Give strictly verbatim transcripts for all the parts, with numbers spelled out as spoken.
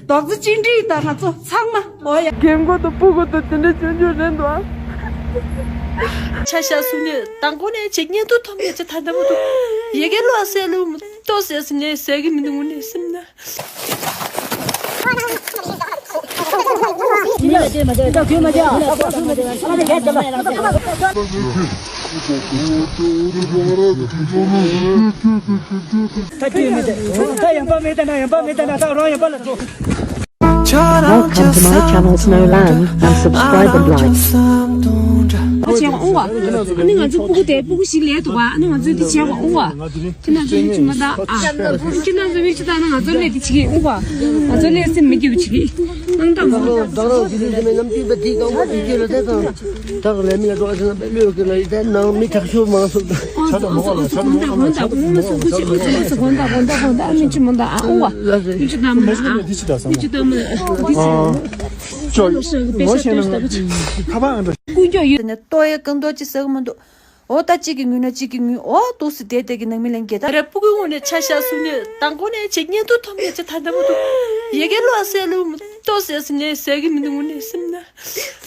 རྡོག་རྩ་གཅིག་སྒྲིལ་དང་ང་ཚོ་ཚང་མ་འོ་ཡ། རྒན་མགོ་དང་སྤུ་གུ་དང་དེ་འདྲ་བྱུང་རྒྱུ་རེད་འདུག་ཨ། ཆ་བཞག་སོང་ནས་དང་པོ་ནས་ཆེ་བརྙན་ཐུང་ཐོབ་ནས་ཆེ་ད་ལྟ་བར་དུ་ཡི་གེ་ཀློག་ཟེར་ལུགས་མི་ཏོག་ཟེར་སོང་ནས་ཟེར་གི་མི་འདུག་དངོས་གནས་སེམས་ན། ད་ཡང་པ་མེད་ད་ན་ཡང་པ་མེད་ད་ན་ད་རང་ཡང་པ་ལ་འགྲོ། Welcome to my channel Snowland and subscribe and like. ཨ་བྱས་པ་ཨོ་བ། ཨ་ནི་ང་ཚོ་སྤུ་གུ་དེ་སྤུ་གུ་ཞིག་ལས་འདུག་བ། ཨ་ནི་ང་ཚོས་འདི་བྱས་པ་ཨོ་བ། ཁྱེད་རྣམ་ཚོ་ཡིད་ཆེས་མ་ད་ཨ། ཁྱེད་རྣམ་ཚོ་ཡིད་ཆེས་ད་ན་ང་ཚོ་ལས་འདི་བྱེད་ཀྱི་ཨོ་བ། ང་ཚོ་ལས་སེམས་མི་སྐྱིད་པ་བྱེད་ཀྱི། སྣང་དག་མ། ད་རང་ཞིག་ལས་སེམས་མི་རྣམ་སྐྱིད་པ་དེ་གང་པོ་དེ་ཁྱོད་ལ་དེ་གང་། ད་ག་ལས་མི་ལ་འགྲོ་ཟེར་ན་པའི་ལོས་ཀྱི་ལ་ཡི་དེ་ནང་མི་དྲག་ཤོས་མང་སོང་། ཨོ་ཙི་ཨོ་ཙི་ཨོ་ཙི་དགོན་དག་དགོན་དག་དགོན་དག་དགོན་དག་དགོན་དག་ཨ་ནི་ཅི་མོ་འདའ་ཨ་ཨོ་བ། ཨོ་ཙི་དམ་ཨ་ཨོ་ཙི་དམ་ཨ་འདི་ཙི་ཨོ་ལོ་ཤ་གི་པེ་ཤ་ཏོ་ཤ་ཏོ་ཤ་ཀུན་ཀྱང་ཡོད་ནས་ལྟོ་ཡ་གང་ཏོ་ཅི་ཟེར་གི་མི་འདུག་ཨོ་ད་གཅིག་གི་ངུས་ན་གཅིག་གི་ངུས། ཨོ་འདུག་སེ་བསྡད་བསྡད་ཀྱི་ནང་མི་ལན་གྱི་ད་ར་སྤུ་གུའི་ངོ་ནས་ཆ་བཞག་སོང་ནས་དང་པོ་ནས་ཆེ་བརྙན་ཐུང་ཐོབ་ནས་ཆེ་ད་ལྟ་བར་དུ་ཡི་གེ་ཀློག་ཟེར་ལུགས་མི་ཏོག་ཟེར་སོང་ནས་ཟེར་གི་མི་འདུག་དངོས་གནས་སེམས་ན།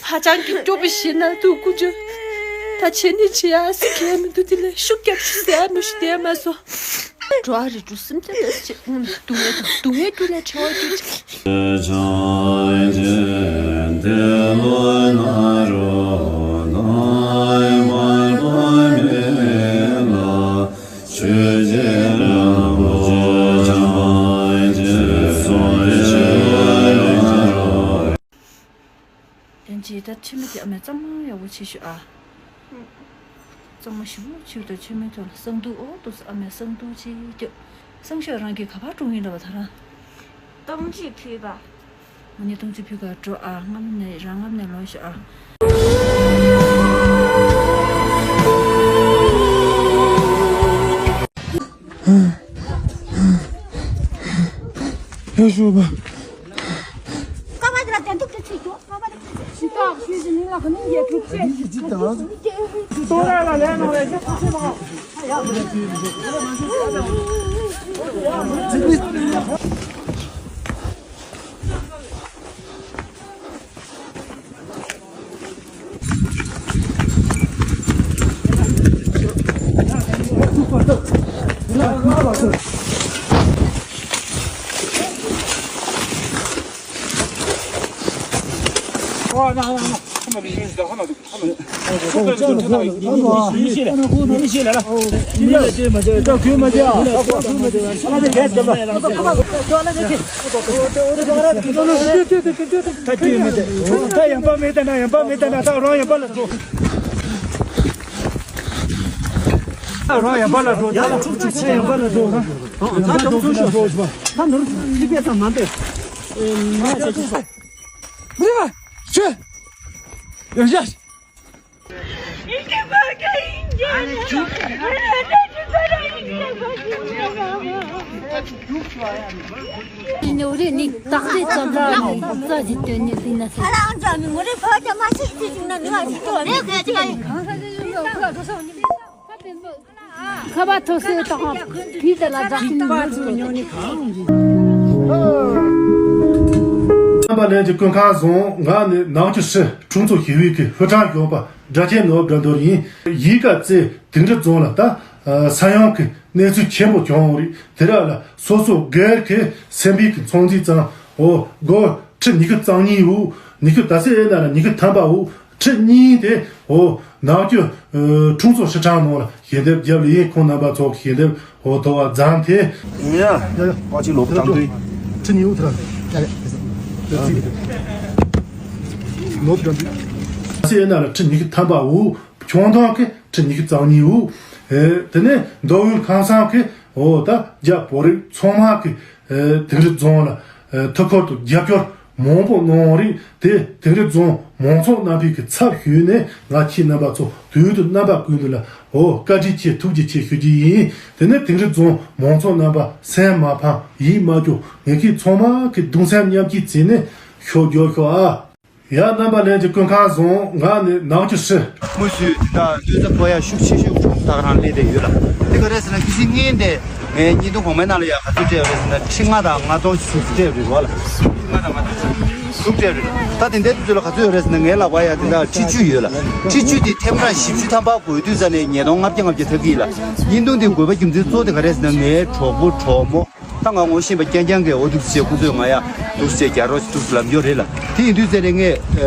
ཧ་ཅང་གི་སྐྱོ་པོ་ཞིག་ན་འདུག་ཀུ་ཅོ། ད་བྱེད་ནི་བྱེད་ཡ་སི་ཁེ་མི་འདུག་དེ་ལས་ཤུགས་རྒྱབ་ཤིག་ཟེར་མི་ཤུགས་དེ་མ་སོ། འགྲོ་ཨ་རི་འགྲོ་སེམས་ཅན་ལ་ཆེ་སྡུག་བསྔལ་དང་སྡུག་བསྔལ་རྒྱུ་ལས་བྲལ་བ་རྒྱུ་ཅིག་ལན་ཅི་ད་ཆི་མི་དེ་ཨ་མའི་གཙང་མ་ཡག་པོ་བྱེད་ཤོག་ཨ། གཙང་མ་ཞིབ་པོ་བྱེད་དུ་ཆི་མི་ཐོག་ལ་གསང་འདུག་ཨོ་འདུག་ཨ་མའི་གསང་འདུག་ཅིག་སྐྱོ། གསང་ཤོག་རང་གི་ག་པར་གྲོངས་ཡིན་ལ་བ་ད་རང་། གཏམ་རྒྱུད་ཕུལ་བ། ང་ནི་གཏམ་རྒྱུད་ཕུལ་ག་འགྲོ་ཨ། རྔམ་ནས་རང་རྔམ་ནས་ལོངས་ཤོག་ཨ། ཡ་ཤོ་བ། ད་ཡང་པ་མེད་ད་ན་ཡང་པ་མེད་ད་ན་ད་རང་ཡང་པ་ལ་འགྲོ། ད་རང་ཡང་པ་ལ་འགྲོ། ད་ཕྱོགས་གཅིག་ཚེ་ཡང་པ་ལ་འགྲོ། ད་ནོར་ཚུལ་ཤོད་ཤོག་ད་ནོར་ཚུལ་ཤོད་ཤོག་མི་རེད་པ། ཤོད། ཡང་ཤ། ནོར་རེ་ནི་ཏག་ཏག་ཙམ་ལ་ནི་རྩ་ཞིག་སྟོན་ནི་ཟིན་ན་ཟེར། ཁ་པར་ཐོག་སེ་དང་བི་དེ་ལ་རྒྱག་གིན་ཡོད། རྣམ་པ་ལྷན་རྒྱས་སྐུ་ཁམས་བཟང་། ང་ནི་ནག་ཆུ་ཧྲི་ཁྲུང་ཚོ་ཞི་བའི་གི་ཧུ་ཁྲང་ཞོགས་པ་སྒྲ་ཆེན་ནོར་དགའ་འདོར་ཡིན། གཞིས་ཀ་རྩེ་དིང་རི་རྫོང་ལ་ད་ས་ཡོམ་གི་གནས་ཚུལ་ཆེན་པོ་བྱུང་བ་རེད། དེ་ར་ལ་སོ་སོ་སྒེར་གི་སེམས་པའི་གི་ཚོང་རྫས་ཙང་འོ་སྒོར་ཁྲི་ཉི་ཤུ་རྩ་གཉིས་འོ་ཉི་ཤུ་ད་སེ་ཨེ་ན་ལ་ཉི་ཤུ་ཐམ་པ་འོ། ཁྲི་གཉིས་དེ་འོ་ནག་ཆུ་ཁྲུང་ཚོ་ཧྲི་ཁྲང་ནང་ལ་ཞལ་འདེབས་བརྒྱབ་ལ་ཡིན། ཁོང་རྣམ་པ་ཚོ་གི་ཞལ་འདེབས་འོ་དོ་བ་བརྫངས་ཏེ། ཡ་ཡ་ཡ་ཡ། ཁྲི་གཉིས་འོ་ཐ་ར་ཁྲི་གཉིས་འོ་ཐ་ར། ཡ་ཡ་ཡ་ཡ། ལོ་བརྒྱ་འདུག་ཨ་སེ་ཨེ་ན་ལ་ཁྲི་ཉི་ཤུ་ཐམ་པ་འོ། ཁྱོང་ཐང་གི་ཁྲི་ཉི་ཤུ་རྩ་གཉིས་འོ། དེ་ནས་མདོ་དབུས་ཁམས་གསུམ་གི་འོ་ད་རྒྱ་བོད་རིགས་ཚང་མ་གི་དིང་རི་རྫོང་ལ་ཐུགས་ཁུར་དང་རྒྱབ་སྐྱོར་མང་པོ་གནང་བ་རེད། དེ་དིང་རི་རྫོང་མང་ཚོགས་རྣམ་པའི་གི་ཚབ་ཞུས་ནས་ང་ཁྱེད་རྣམ་པ་ཚོ་དུས་དང་རྣམ་པ་ཀུན་ཏུ་ལ་འོ་བཀའ་དྲིན་ཆེ་ཐུགས་རྗེ་ཆེ་ཞུ་རྒྱུ་ཡིན། དེ་ནས་དིང་རི་རྫོང་མང་ཚོགས་རྣམ་པ་སེམས་མ་ཕམ་ཡིད་མ་སྐྱོ། ངེད་ཀྱི་ཚང་མ་གི་གདུང་སེམས་མཉམ་སྐྱེད་བྱས་ནས་ཤོག་རྒྱོབ་ཤོག་ཨ། ཡ་རྣམ་པ་ལྷན་རྒྱས་སྐུ་ཁམས་བཟང་། ང་ནི་ནག་ཆུ་ཧྲི། མུ་སུས་ད་ལྟོས་ད་བོ་ཡ་ཤུགས་ཆེ་ཤོས་ད་ག་རང་ལས་དེ་ཡོད་ལ། དེ་ག་རེ་ཟེར་ན་གི་སི་ངན་དེ་ ངས་བརྙན་ཐུང་གོང་མའི་ནང་ལ་ཡ་ག་ཚོད་སྤྲད་ཡོད་རེད་ཟེར་ན། ཁྲི་ལྔ་དང་ལྔ་སྟོང་ཞིག་སྤྲད་ཡོད་རེད་བ་ལ། ཁྲི་ལྔ་དང་ལྔ་སྟོང་ཞིག་སྤྲད་ཡོད་རེད། ད་དེ་འདྲའི་དུས་ཚོད་ལ་ག་ཚོད་ཡོད་རེད་ཟེར་ན། ངའི་ལག་པར་ཡ་དེ་འདྲ་ཁྲི་བཅུ་ཡོད་ལ། ཁྲི་བཅུ་དེ་ཐེམ་གྲངས་བཞི་བཅུ་ཐམ་པ་དགོས་དུས་ཙ་ནས་ཉིས་སྟོང་ལྔ་བརྒྱ་ལྔ་བརྒྱ་ཐེབས་ཀྱི་ཡིན་ལ། བརྙན་ཐུང་དེ་དགོས་པ་རྒྱུ་མཚན་གཙོ་བོ་དེ་ག་རེད་ཟེར་ན། ངའི་གྲོགས་པོ་གྲོགས་མོ། ད་ང་ངོ་ཤེས་པ་རྐྱང་རྐྱང་གིས་འོ་འདུག་སེ་ཁོ་ཚོས་ང་ཡ་འདུག་སེ་རྒྱ་རོགས་འདུག་སེ་ལབ་ཡོད་རེད་ལ། དེ་ཡིན་དུས་ཙ་ནས་ངས་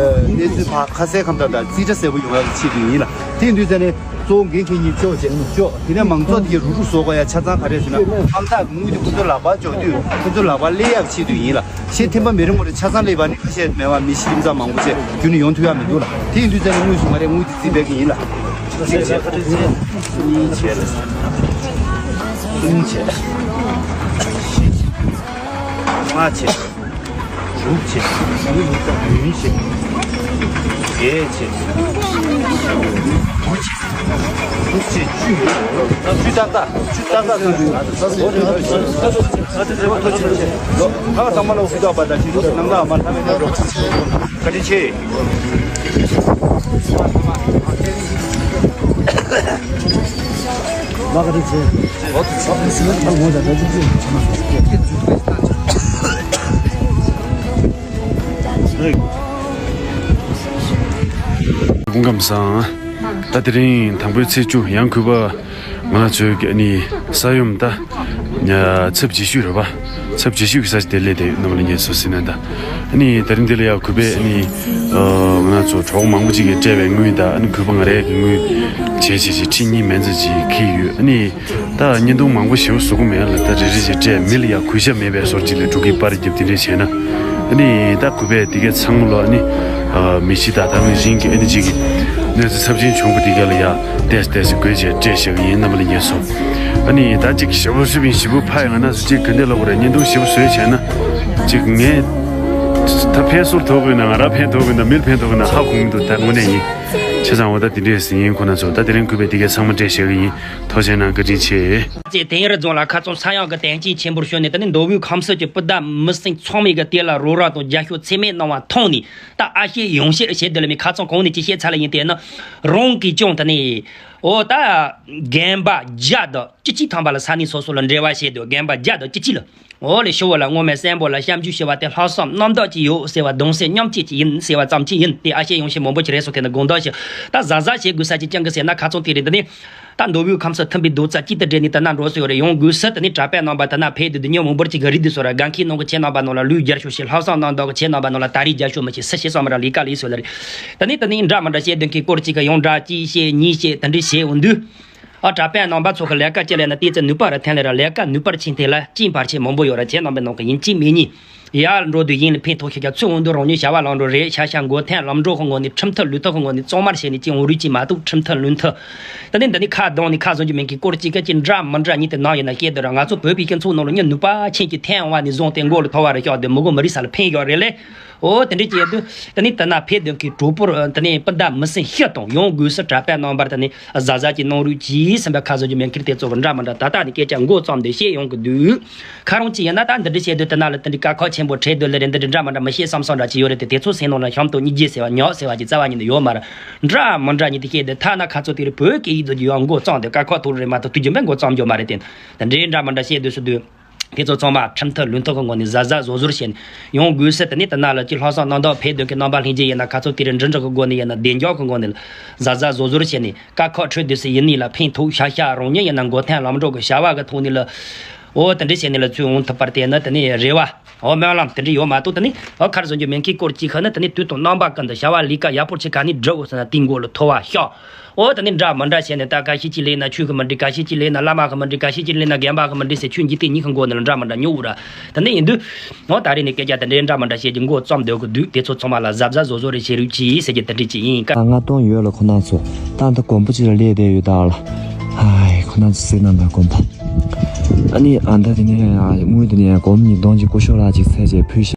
གནས་ཚུལ་ཕར་ཁ་གསལ་ཁ་བརྡ་དང་རྩིས་ཁྲ་གསལ་པོ་ཡོང་ཡག་གི་ཆེད་དུ་ཡིན་ལ། དེ་ཡིན་དུས་ཙ་ནས་གཙོ་བོ་འགན་འཁྱེར་མཁན་ཅོག་བྱས་ཅོག་དེ་ནས་མང་ཚོགས་དེ་གའི་རུག་རུག་བཟོ་དགོས་ཡ་ཆ་ཚང་ག་རེ་ཟེར་ན། ཨང་རྟགས་དངུལ་དེ་ཁོ་ཚོའི་ལག་པར་འཇོག་དུས་ཁོ་ཚོའི་ལག་པར་སླེབས་ཡག་ཆེད་དུ་ཡིན་ལ། གཞན་ཐེམ་པ་མི་རེ་ངོ་རེ་ཆ་ཚང་སླེབས་པ་ནི་ཁ་ཤས་མེད་པ་མི་ཤི་ཁྱིམ་ཚང་མང་པོ་ཅིག་རྒྱུན་ནས་ཡོང་ཐུབ་ཡག་མི་འདུག་ལ། དེ་ཡིན་དུས་ཙ་ནས་དངུལ་སུ་ང་རེ་དངུལ་དེ་རྩིས་སྤྲད་ཀྱི་ཡིན་ལ། གཅིག་བྱས། གཉིས་བྱས། གསུམ་བྱས། ལྔ་བྱས། དྲུག་བྱས། བདུན་བྱས། བརྒྱད་བྱས། དགུ་བྱས། དགུ་བྱས་བཅུ། བཅུ་ཏག་ཏག་བཅུ་ཏག་ཏག་ཚང་འདུག་ཨ་ཚང་མ་ལ་ཧུ་ཏག་པ་དང་ཅི་ཞུ་ནང་ལ་མ་ལྷ་མེད་ན་རོགས། བཀའ་དྲིན་ཆེ། སྐུ་ཁམས་བཟང་། ད་དེ་རིང་དང་པོའི་ཚེས་བཅུ། ཡང་གུས་པ་ང་ཚོའི་ནི་ས་ཡོམ་ད་ཚབས་ཆེ་ཤོས་རེད་པ། ཚབས་ཆེ་ཤོས་ཀྱི་ས་ཆ་དེ་སླེབས་ཏེ་རྣམ་པ་ལྷན་རྒྱས་ཚོ་གཟིགས་གནང་དང་། ཨ་ནི་དེ་རིང་འདི་ལ་ཡང་གུས་པས་ཨ་ནི་ང་ཚོ་གྲོགས་མང་པོ་ཅིག་གིས་སྤྲད་པའི་དངུལ་དང་། ཨ་ནི་གུས་པ་ང་རའི་གི་དངུལ་བྱས་བྱས་བྱས་ཁྲི་གཉིས་མན་ཙམ་ཅིག་འཁྱེར་ཡོད། ཨ་ནི་ད་བརྙན་ཐུང་མང་པོ་ཞེ་པོ་བཟོ་གི་མེད་ལ། ད་རེ་རེ་བྱས་སྤྲད། མི་ལ་ཡང་གུས་ཞབས་མེད་པའི་བཟོ་ཅིག་ལས་འགྲོ་གི། པར་རྒྱབ་དེ་འདྲས་བྱས་ན། ཨ་ནི་ད་གུས་པས་དེ་གའི་ཚང་མ་ལ་ཨ་ནི་མི་ཤི་དང་ད་གང་ཞིག་གི་ཨ་ནི་ཅིག་གི་གནོད་འཚེ་ཚབས་ཆེན་བྱུང་བ་དེ་ག་ལ་ཡང་ཏོག་ཙམ་ཏོག་ཙམ་དགོས་བྱས་སྤྲད་བཞག་གི་ཡིན། རྣམ་པ་ལྷན་རྒྱས་ཚོ། ཨ་ནི་ད་ཅིག་ཞེ་པོ་ཞུ་བའི་ཞེ་པོ་ཕ་ཡང་ང་ན་སུ་ཅིག་ག་འདྲས་ལབ་དགོས་རེད། བརྙན་ཐུང་ཞེ་པོ་བཟོས་བྱས་ན་ཅིག་ངས་ད་ཕན་སུར་ཐོགས་དགོས་ན། ང་རང་ཕན་ཐོགས་དགོས་ན་མིར་ཕན་ཐོགས་དགོས་ན་ཧ་གོ་མི་འདུག་ད་དངོས་གནས་ཡིན། བྱས་ཙང་འོ་ད་དེ་འདྲས་ཟིན་ཡིན། ཁོ་ན་ཚོ་ད་དེ་རིང་གུས་པས་དེ་གའི་ཚང་མ་སྤྲད་བཞག་གི་ཡིན། ཐུགས་རྗེ་གནང་། བཀའ་དྲིན་ཆེ། ཅེས་དིང་རི་རྫོང་ལ་ཁ་ཚང་ས་ཡང་གི་དན་རྐྱེན་ཆེན་པོར་བྱོན་ནས། དེ་ནི་མདོ་དབུས་ཁམས་གསུམ་གྱི་སྤུན་ཟླ་མི་སེར་ཚང་མས་གི་དེ་ལ་རོགས་རམ་དང་རྒྱབ་སྐྱོར་ཚད་མེད་གནང་བ་མཐོང་ནས། ད་ཨ་ཤེ་ཡོང་ཤེས་བྱེད་དུ་ལ་མི་ཁ་ཚང་གོང་ནས་ཅི་བཤད་ཚར་ལ་ཡིན། དེ་ནི་རང་གིས་ཀྱང་དེ་ནི་འོ་ད་རྒན་པ་བརྒྱ་དང་བཅུ་གཅིག་ཐམ་པ་ལ་ས་གནས་སོ་སོ་ལ་འབྲེལ་བ་བྱས་འདུག་རྒན་པ་བརྒྱ་དང་བཅུ་གཅིག་ལ། འོ་ལེ་ཤོ་བ་ལ་སྔོན་མའི་གསན་པོ་ལ་སྐྱབས་འཇུག་ཞུ་བ་དེ་ལྷག་བསམ་རྣམ་དག་ཅིག་ཡོད་ཟེར་བ། གདུང་སེམས་མཉམ་སྐྱེད་ཅིག་ཡིན་ཟེར་བ་ཙམ་ཅིག་ཡིན། དེ་ཨ་ཤེ་ཡོང་ཤེས་མང་པོ་ཅིག་རེད་སོང་། དེ་ནི་དགོངས་དག་ཞུ། ད་གཟབ་གཟབ་བྱེད་དགོས་ས་ཅིག་ཅང་གི་ཟེར་ན། ཁ་ཚང་དེ་རེད། འདི་ནི་ད་མདོ་དབུས་ཁམས་གསུམ་མཐུན་པའི་རྡོག་རྩ་གཅིག་ཏུ་སྦྲེལ་ནས་དེ་ན་འགྲོ་སྲོལ་ཡོད་རེད། ཡང་སྒོས་སུ་དེ་ནི་གྲྭ་པའི་རྣམ་པ་དེ་ན་ཕེབས་དུས་དེ་མྱི་མང་པོར་ཅིག་གི་རིགས་འདི་ཚོ་ར་དགའ་མཁན་ནང་གི་ཁྱེད་རྣམ་པ་ནང་ལ་ལུས་རྒྱལ་ཤོག་ཞེས་ལྷག་བསམ་རྣམ་དག་གི་ཁྱེད་རྣམ་པ་ནང་ལ་ད་རེས་རྒྱལ་ཤོག་མི་བྱེད་སུ་བྱེད་བསམ་ར་ལས་ཀ་ལས་སྲོལ་རེད། དེ་ནི་དེ་ནི་འདྲ་མི་འདྲ་བཤད་དོན་གི་སྐོར་ཅིག་གི་ཡང་འདྲ་གཅིག་བཤད་གཉིས་བཤད་དེ་འདྲ་བྱས་འོང་དུས། ཨ་གྲྭ་པའི་རྣམ་པ་ཚོ་གི་ལས་ཀ་ཅི་ལས་ན་ཏོག་ཙམ་ནུས་པ་ར་ཐོན་ལེ་ར། ལས་ཀ་ནུས་པར་ཕྱིན་ཐེ་ལ་ཅིང་བར་ཆད་མང་པོ་ཡོད་ར། ཁྱེད་རྣམ་པའི་ནང་གི་ཡིན་གཅིག་མིན་གཉིས་ཡར་འགྲོ་དུས་ཡིན་ལ་ཕན་ཐོགས་ཤིག་ཀྱང་ཚུར་འོང་དུས་རང་ཉིད་བྱ་བ་ལམ་འགྲོ་རེད། ཤ་ཤ་མགོ་ཐན་ལམ་འགྲོ་གི་ངོ་ནས་ཁྲིམས་ཐག་ལུགས་ཐག་གི་ངོ་ནས་གཙང་མར་བྱས་ནས་ཅིག་འོང་རུས་ཅིག་མ་གཏོགས་ཁྲིམས་ཐག་ལུགས་ཐག་ད་ནི་འདི་ནི་ཁ་གདངས་ནས་ཁ་བཟུང་རྒྱུ་མིན་གི་སྐོར་ཅིག་ག་ཅིག་འདྲ་མི་འདྲ་གཉིས་དེ་ནང་ཡིན་ན་བཤད་དུས་ར། ང་ཚོ་བོད་པའི་སྤྱི་ཚོགས་ནང་ལ་མྱི་ནུས་པ་ཅན་གྱི་ཐན་བ་ནས་བཟུང་སྟེ་མགོ་ལ་ཐོ་བ་རེ་ཤོག་དེ་མི་གོ་མི་རིག་ས་ལ་ཕན་ཡོད་རེད་ལེ། འོ་དེ་འདྲས་བྱས་དུས་དེ་ནི་དེ་ན་ཕེབས་དོན་གྱི་གྲོགས་པོར་དེ་ནི་སྤུན་ཟླ་མི་སེར་སྤྱི་དང་ཡང་སྒོས་སུ་གྲྭ་པའི་རྣམ་པར་དེ་ནི་གཟབ་གཟབ་ཀྱི་གནང་རོགས་གྱིས་ཟེར་བའི་ཁ་བཟང་རྒྱུ་མེད་མཁན་དེ་ཚོ་གི་འདྲ་མི་འདྲ་ད་ལྟ་ནས་སྐད་ཆ་མགོ་བརྩམས་ཏེ་བཤད་ཡོང་གི་འདུག་ཁ་རོང་ཅི་ཡིན་ན་ད་འདི་འདྲས་བཤད་དུས་དེ་ན་ལ་དེ་འདྲའི་དཀའ་ཁག་ཆེན་པོ་འཕྲད་དུས་ལ་རེད། འདི་འདྲས་འདྲ་མི་འདྲ་མི་བཤད་བསམ་བསམ་འདྲ་ཅིག་ཡོད་རེད་དེ། དེ་ཚོ་སེམས་ནང་ལ་གཤམ་དུ་སྙིང་རྗེ་ཟེར་བ་ཉག་ཟེར་བ་ཅིག་རྩ་བ་ཉིད་ནས་ཡོད་མ་རེད། འདྲ་མི་འདྲ་ཉིད་དེ་བཤད་དུས་ཐ་ན་ཁ་ཚོ་དེ་རེད། བོད་སྐད་ཡིག་དུ་ཡང་མགོ་བརྩམས་ཏེ་དཀའ་ཁག་ཐུག་རེད་མ་གཏོགས་དུས་རྒྱུན་པའི་མགོ་བརྩམས་རྒྱུ་མ་རེད་དེ། དེ་འདྲས་འདྲ་མི་འདྲ་བཤད་དུས་སུ་དུས། དེ་ཚོ་ཚང་མ་ཁྲིམས་ཐག་ལུགས་ཐག་གི་ངོས་ནས་གཟབ་གཟབ་བཟོ་བཟོ་བྱས་ནས་ཡང་སྒོས་སུ་དེ་ནས་དེ་ན་ལ་ཅིག་ལྷག་བསམ་རྣམ་དག་ཕེབས་དོན་གྱི་རྣམ་པ་ལྷན་རྒྱས་ཡིན་ན་ཁ་ཚོ་དེ་རིང་འབྲི་འབྲི་གི་སྒོ་ནས་ཡིན་ན་བདེ་འཇགས་ཀྱི་སྒོ་ནས་ལ་གཟབ་གཟབ་བཟོ་བཟོ་བྱས་ནས་དཀའ་ཁག་འཕྲད་དུས་སུ་ཡིན་ནས་ལ་ཕན་ཐོགས་ཤ་ཤ་རང་ཉིད་ཡིན་ན་མགོ་ཐན་ལམ་འགྲོ་གི་བྱ་བ་གི་ཐོག་ནས་ལ་འོ་དེ་འདྲས་བྱས་ནས་ལ་ཚུར་འོང་ཐུབ་པར་དེ་ནི་དེ་ནས་རེ་བ་འོ་སྨོན་ལམ་དེ་འདྲས་ཡོད་མ་གཏོགས་དེ་ནས་འོ་ཁར་བཟོ་རྒྱུ་མེད་མཁན་སྐོར་གཅིག་ཁ་ནི་དེ་ནས་དུས་དང་རྣམ་པ་ཀུན་ཏུ་བྱ་བ་ལས་ཀ་ཡག་པོ་ཅིག་ག་ནས་སྒྲུབ་འོ་ཟེར་ན་དེའི་མགོ་ལ་ཐོ་བ་ཤོག་འོ་ད་ནི་འདྲ་མི་འདྲ་བྱས་ནས་ད་ག་ཤེད་ཅིག་ལས་ན་ཆོས་གི་མི་འགྲིག་ག་ཤེད་ཅིག་ལས་ན་བླ་མ་གི་མི་འགྲིག་ག་ཤེད་ཅིག་ལས་ན་རྒན་པ་གི་མི་འགྲིག་ཟེར་ཆོས་འཇིག་རྟེན་གཉིས་ཀྱི་མགོ་ནས་ལ་འདྲ་མི་འདྲ་ཉོ་འུ་ར། ད་ནི་ཡིན་དུས་འོ་ད་རེས་ནས་སྐད་ཆ་དེ་འདྲའི་འདྲ་མི་འདྲ་བཤད་རྒྱུ་མགོ་བརྩམས་སྡོད་ཀྱི་འདུག་དེ་ཚོ་ཚང་མ་ལ་གཟབ་གཟབ་བཟོ་བཟོ་རེ་བྱེད་རོགས་གྱིས་ཟེར་རྒྱུ་དེ་འདྲ་ཅིག་ཡིན་ཀ་ལྔ་སྟོང་ཡོད་ལ་ཁོ་ན་ཚོ་ད་འདི་དགོན་པ་ཅིག་ལ་སླེབས་བསྡད་ཡོད་ད་ལ། ཧའི་ཁོ་ན་ཚོ་སེམས་ནང་ད་དགོན་པ། ཨ་ནི་ཨ་ད་དེ་ནས་དངུལ་དེ་ནས་སྒོར་མོ་ཉིས་སྟོང་གཅིག་སྐུ་ཞབས་ལགས་ཀྱིས་ཚད་བྱས་ཕུལ་ཤག་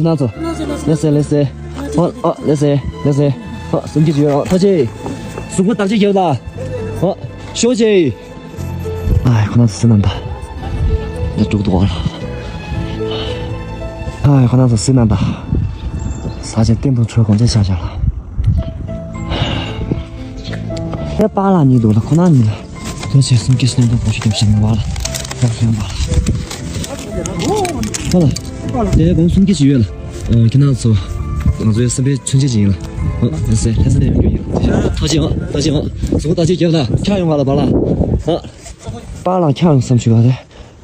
ཁོ་ན་ཚོ། ལེ་སེ་ལེ་སེ། ཧོ་ཨ་ལེ་སེ་ལེ་སེ། ཧོ་སུམ་ཅུ་ཡོད། ཨ་ཐོ་ཅེ། གཟུགས་པོ་བརྟག་དཔྱད་རྒྱབ་ལ། ཧོ་ཤོ་ཅེ། ཨ་ཁོ་ན་ཚོ་སེ་ན་ད། འདི་དྲུག་ཏུ་བ་ལ། ཨ་ཁོ་ན་ཚོ་སེ་ན་ད། ས་ཆ་སྟེང་དུ་ཚོ་གོང་ཚད་ཆ་ཆ་ལ། ཧེ་པ་ལ་གཉིས་འདུག་ལ་ཁོ་ན་གཉིས་ལ། དོ་ཆེ་སུམ་ཅུ་སོ་ནང་དུ་གོང་ཞུ་དེ་བྱེད་མི་བ་ལ། ཡག་ཤོས་བ་ལ། ཧ་ལ། དེ་གོང་སུམ་ཅུ་ཞིག་ཡོད་ལ། ཨ་ཁྱེད་རང་ཚོ། ང་ཚོའི་བསམ་པའི་མཚོན་བྱེད་ཅིག་ཡིན་ལ། ཨ་ལྷ་ས་ལྷ་ས་ལས་ཡོང་རྒྱུ་ཡིན་ལ། ཐག་ཆེ་ཨ་ཐག་ཆེ་ཨ། གཟུགས་པོ་བརྟག་དཔྱད་རྒྱབ་ལ་ཁྱག་ཡོང་བ་ལ་བ་ལ། ཨ། པ་ལ་ཁྱག་ཡོང་བསམ་ཞུ་བ་རེད།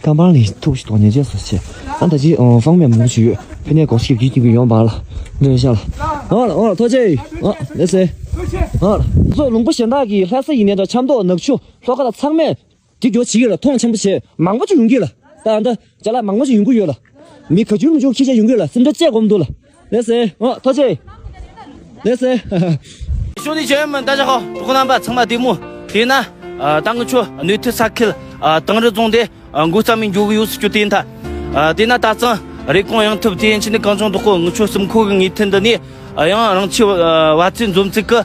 ཀམ་པར་ལི་ཐུག་ཞིག་དོགས་ཉེས་ཅན་སོ་ཆེ། ཨ་ད་ཅི་ཨོ་ཧྥང་མེད་མུག་ཞུ་ཡོད། ཕི་ནས་གོ་ཤིབ་ཀྱི་ཀྱི་ཡོང་བ་ལ། འདོན་ཤ་ལ། ཨོ་ལ་ཨོ་ལ་ཐོ་ཅེ། ཨོ་ལེ་སེ། ཨོ་ལ། ཚོ་ལུང་པ་གཞན་དག་གི་ལྷ་ས་ཡིན་ནས་ད་ཆབ་མདོ་ནག་ཆུ་ལྷོ་ཁ་ལ་ཚང་མས་དེ་འགྱོ་བྱེད་ཀྱི་ལ་མཐོང་ཆེན་པོ་བྱེད་མང་པོ་ཅིག་ཡོང་གི་ལ། ད་ཨ་ད་ཅ་ལག་མང་པོ་ཅིག་ཡོང་གི་ཡོད་ལ། མི་ག་ཅུང་མི་ཅུང་ཁྱེད་ཅག་ཡོང་གི་ལ་སེམས་ཁྲལ་བཅས་སྒོམ་འདུག་ལ། ལེ་སེ། ཨོ་ཐོ་ཅེ། ལེ་སེ། ཤོ་ནི་ཇེ་མི་ད་ཅག་ཧོ་གྲོགས་རྣམ་པ་ཚང་མ་བདེ་མོ། དེས་ན་ད་ང་ཆོ་ནུས་མཐུ་ས་ཁུལ་དང་རི་རྫོང་དེ་འགོ་རྩ་མི་འགྱོ་གི་ཡོད་སུ་ཆོ་དེ་ཡིན་ཐ། དེས་ན་ད་ཙང་རེ་སྐོང་ཡང་ཐུབ་དེ་ཡན་ཆད་ནི་གང་བྱུང་དོག་གོ་ང་ཆོ་སུམ་ཁོ་གི་ངེས་ཐུན་འདི་ནི་ཡང་རང་ཆེ་བ་ཚེ་འཛོམས་ཚིག་གི་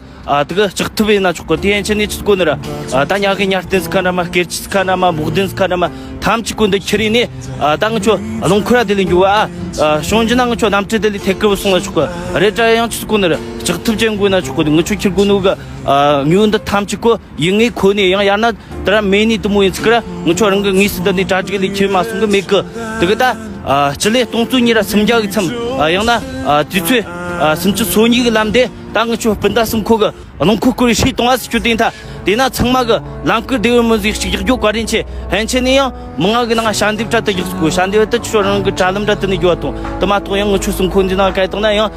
དེ་གི་ལྕགས་ཐུབ་ཡིན་ན་ཆོག་གི། དེ་ཡན་ཆད་ནི་ཆི་གོ་ནི་ར་ད་ཉག་གི་ཉ་སྟེན་སི་ཁ་འདྲ་མ་སྐེར་ཆི་སི་ཁ་འདྲ་མ་འབོག་སྟེན་སི་ཁ་འདྲ་མ་ཐམ་ཆི་གོ་འདི་ཁྱེར་ཡིན་ནི་ད་ང་ཆོ་རླུང་འཁོར་ར་དེ་ལས་འགྱོ་བ་ཨ། བྱུང་རྒྱུ་ན་ང་ཆོ་གནམ་གྲུ་དེ་ལས་ཐད་ཀི་བུ་སོང་ན་ཆོག་གི་རེད། ད་ཡང་ཆི་གོ་ནི་ར་ལྕགས་ཐུབ་ཅན་དགོས་ན་ཆོག་གི། ང་ཆོ་ཁྱེར་དགོས་ནོ་གི་དངོས་འདི་ཐམ་ཆི་གོ་ཡིན་ངེས་ཁོ་ནས་ཡང་ཡར་ན་དེ་ར་མེད་ནི་དུ་མོ་ཡིན་ཚིག་ར་ང་ཆོ་རང་གི་ངེས་སི་འདི་ནས་གྲ་སྒྲིག་ལས་ཁྱེར་མ་སོང་གི་མེད་གི། དེ་གི་ད་སྤྱི་ལེ་སྟོང་ཚོ་གཉིས་ར་སུམ་བརྒྱ་གི་མཚམས་ཡང་ན་དུས་ཚོད་སུམ་ཅུ་སོ་གཉིས་གི་ལམ་དེ་ད་ང་ཆོ་སྤུན་ཟླ་སུམ་ཁོ་གི་རླུང་འཁོར་སྐོར་རེ་ཧྲིལ་གཏོང་བ་སི་ཆུ་དེ་ཐ། དེས་ན་ཚང་མ་གི་ལམ་ཁུར་བདེ་བའི་མི་ཟིག་ཞིག་རྒྱག་རྒྱུ་བཀའ་དྲིན་ཆེ། ཕན་ཆད་ནས་ཡང་མི་ང་གི་ནང་ཞལ་འདེབས་འདྲ་དུ་རྒྱག་དགོས། ཞལ་འདེབས་དུ་ཆོ་རང་གི་དྲ་ལམ་འདྲ་དུ་ནས་རྒྱུ་བ་དང་དུ་མ་གཏོགས་ཡང་ང་ཆོ་སུམ་ཁོ་འདི་ནང་སྐད་བཏང་ན་ཡང་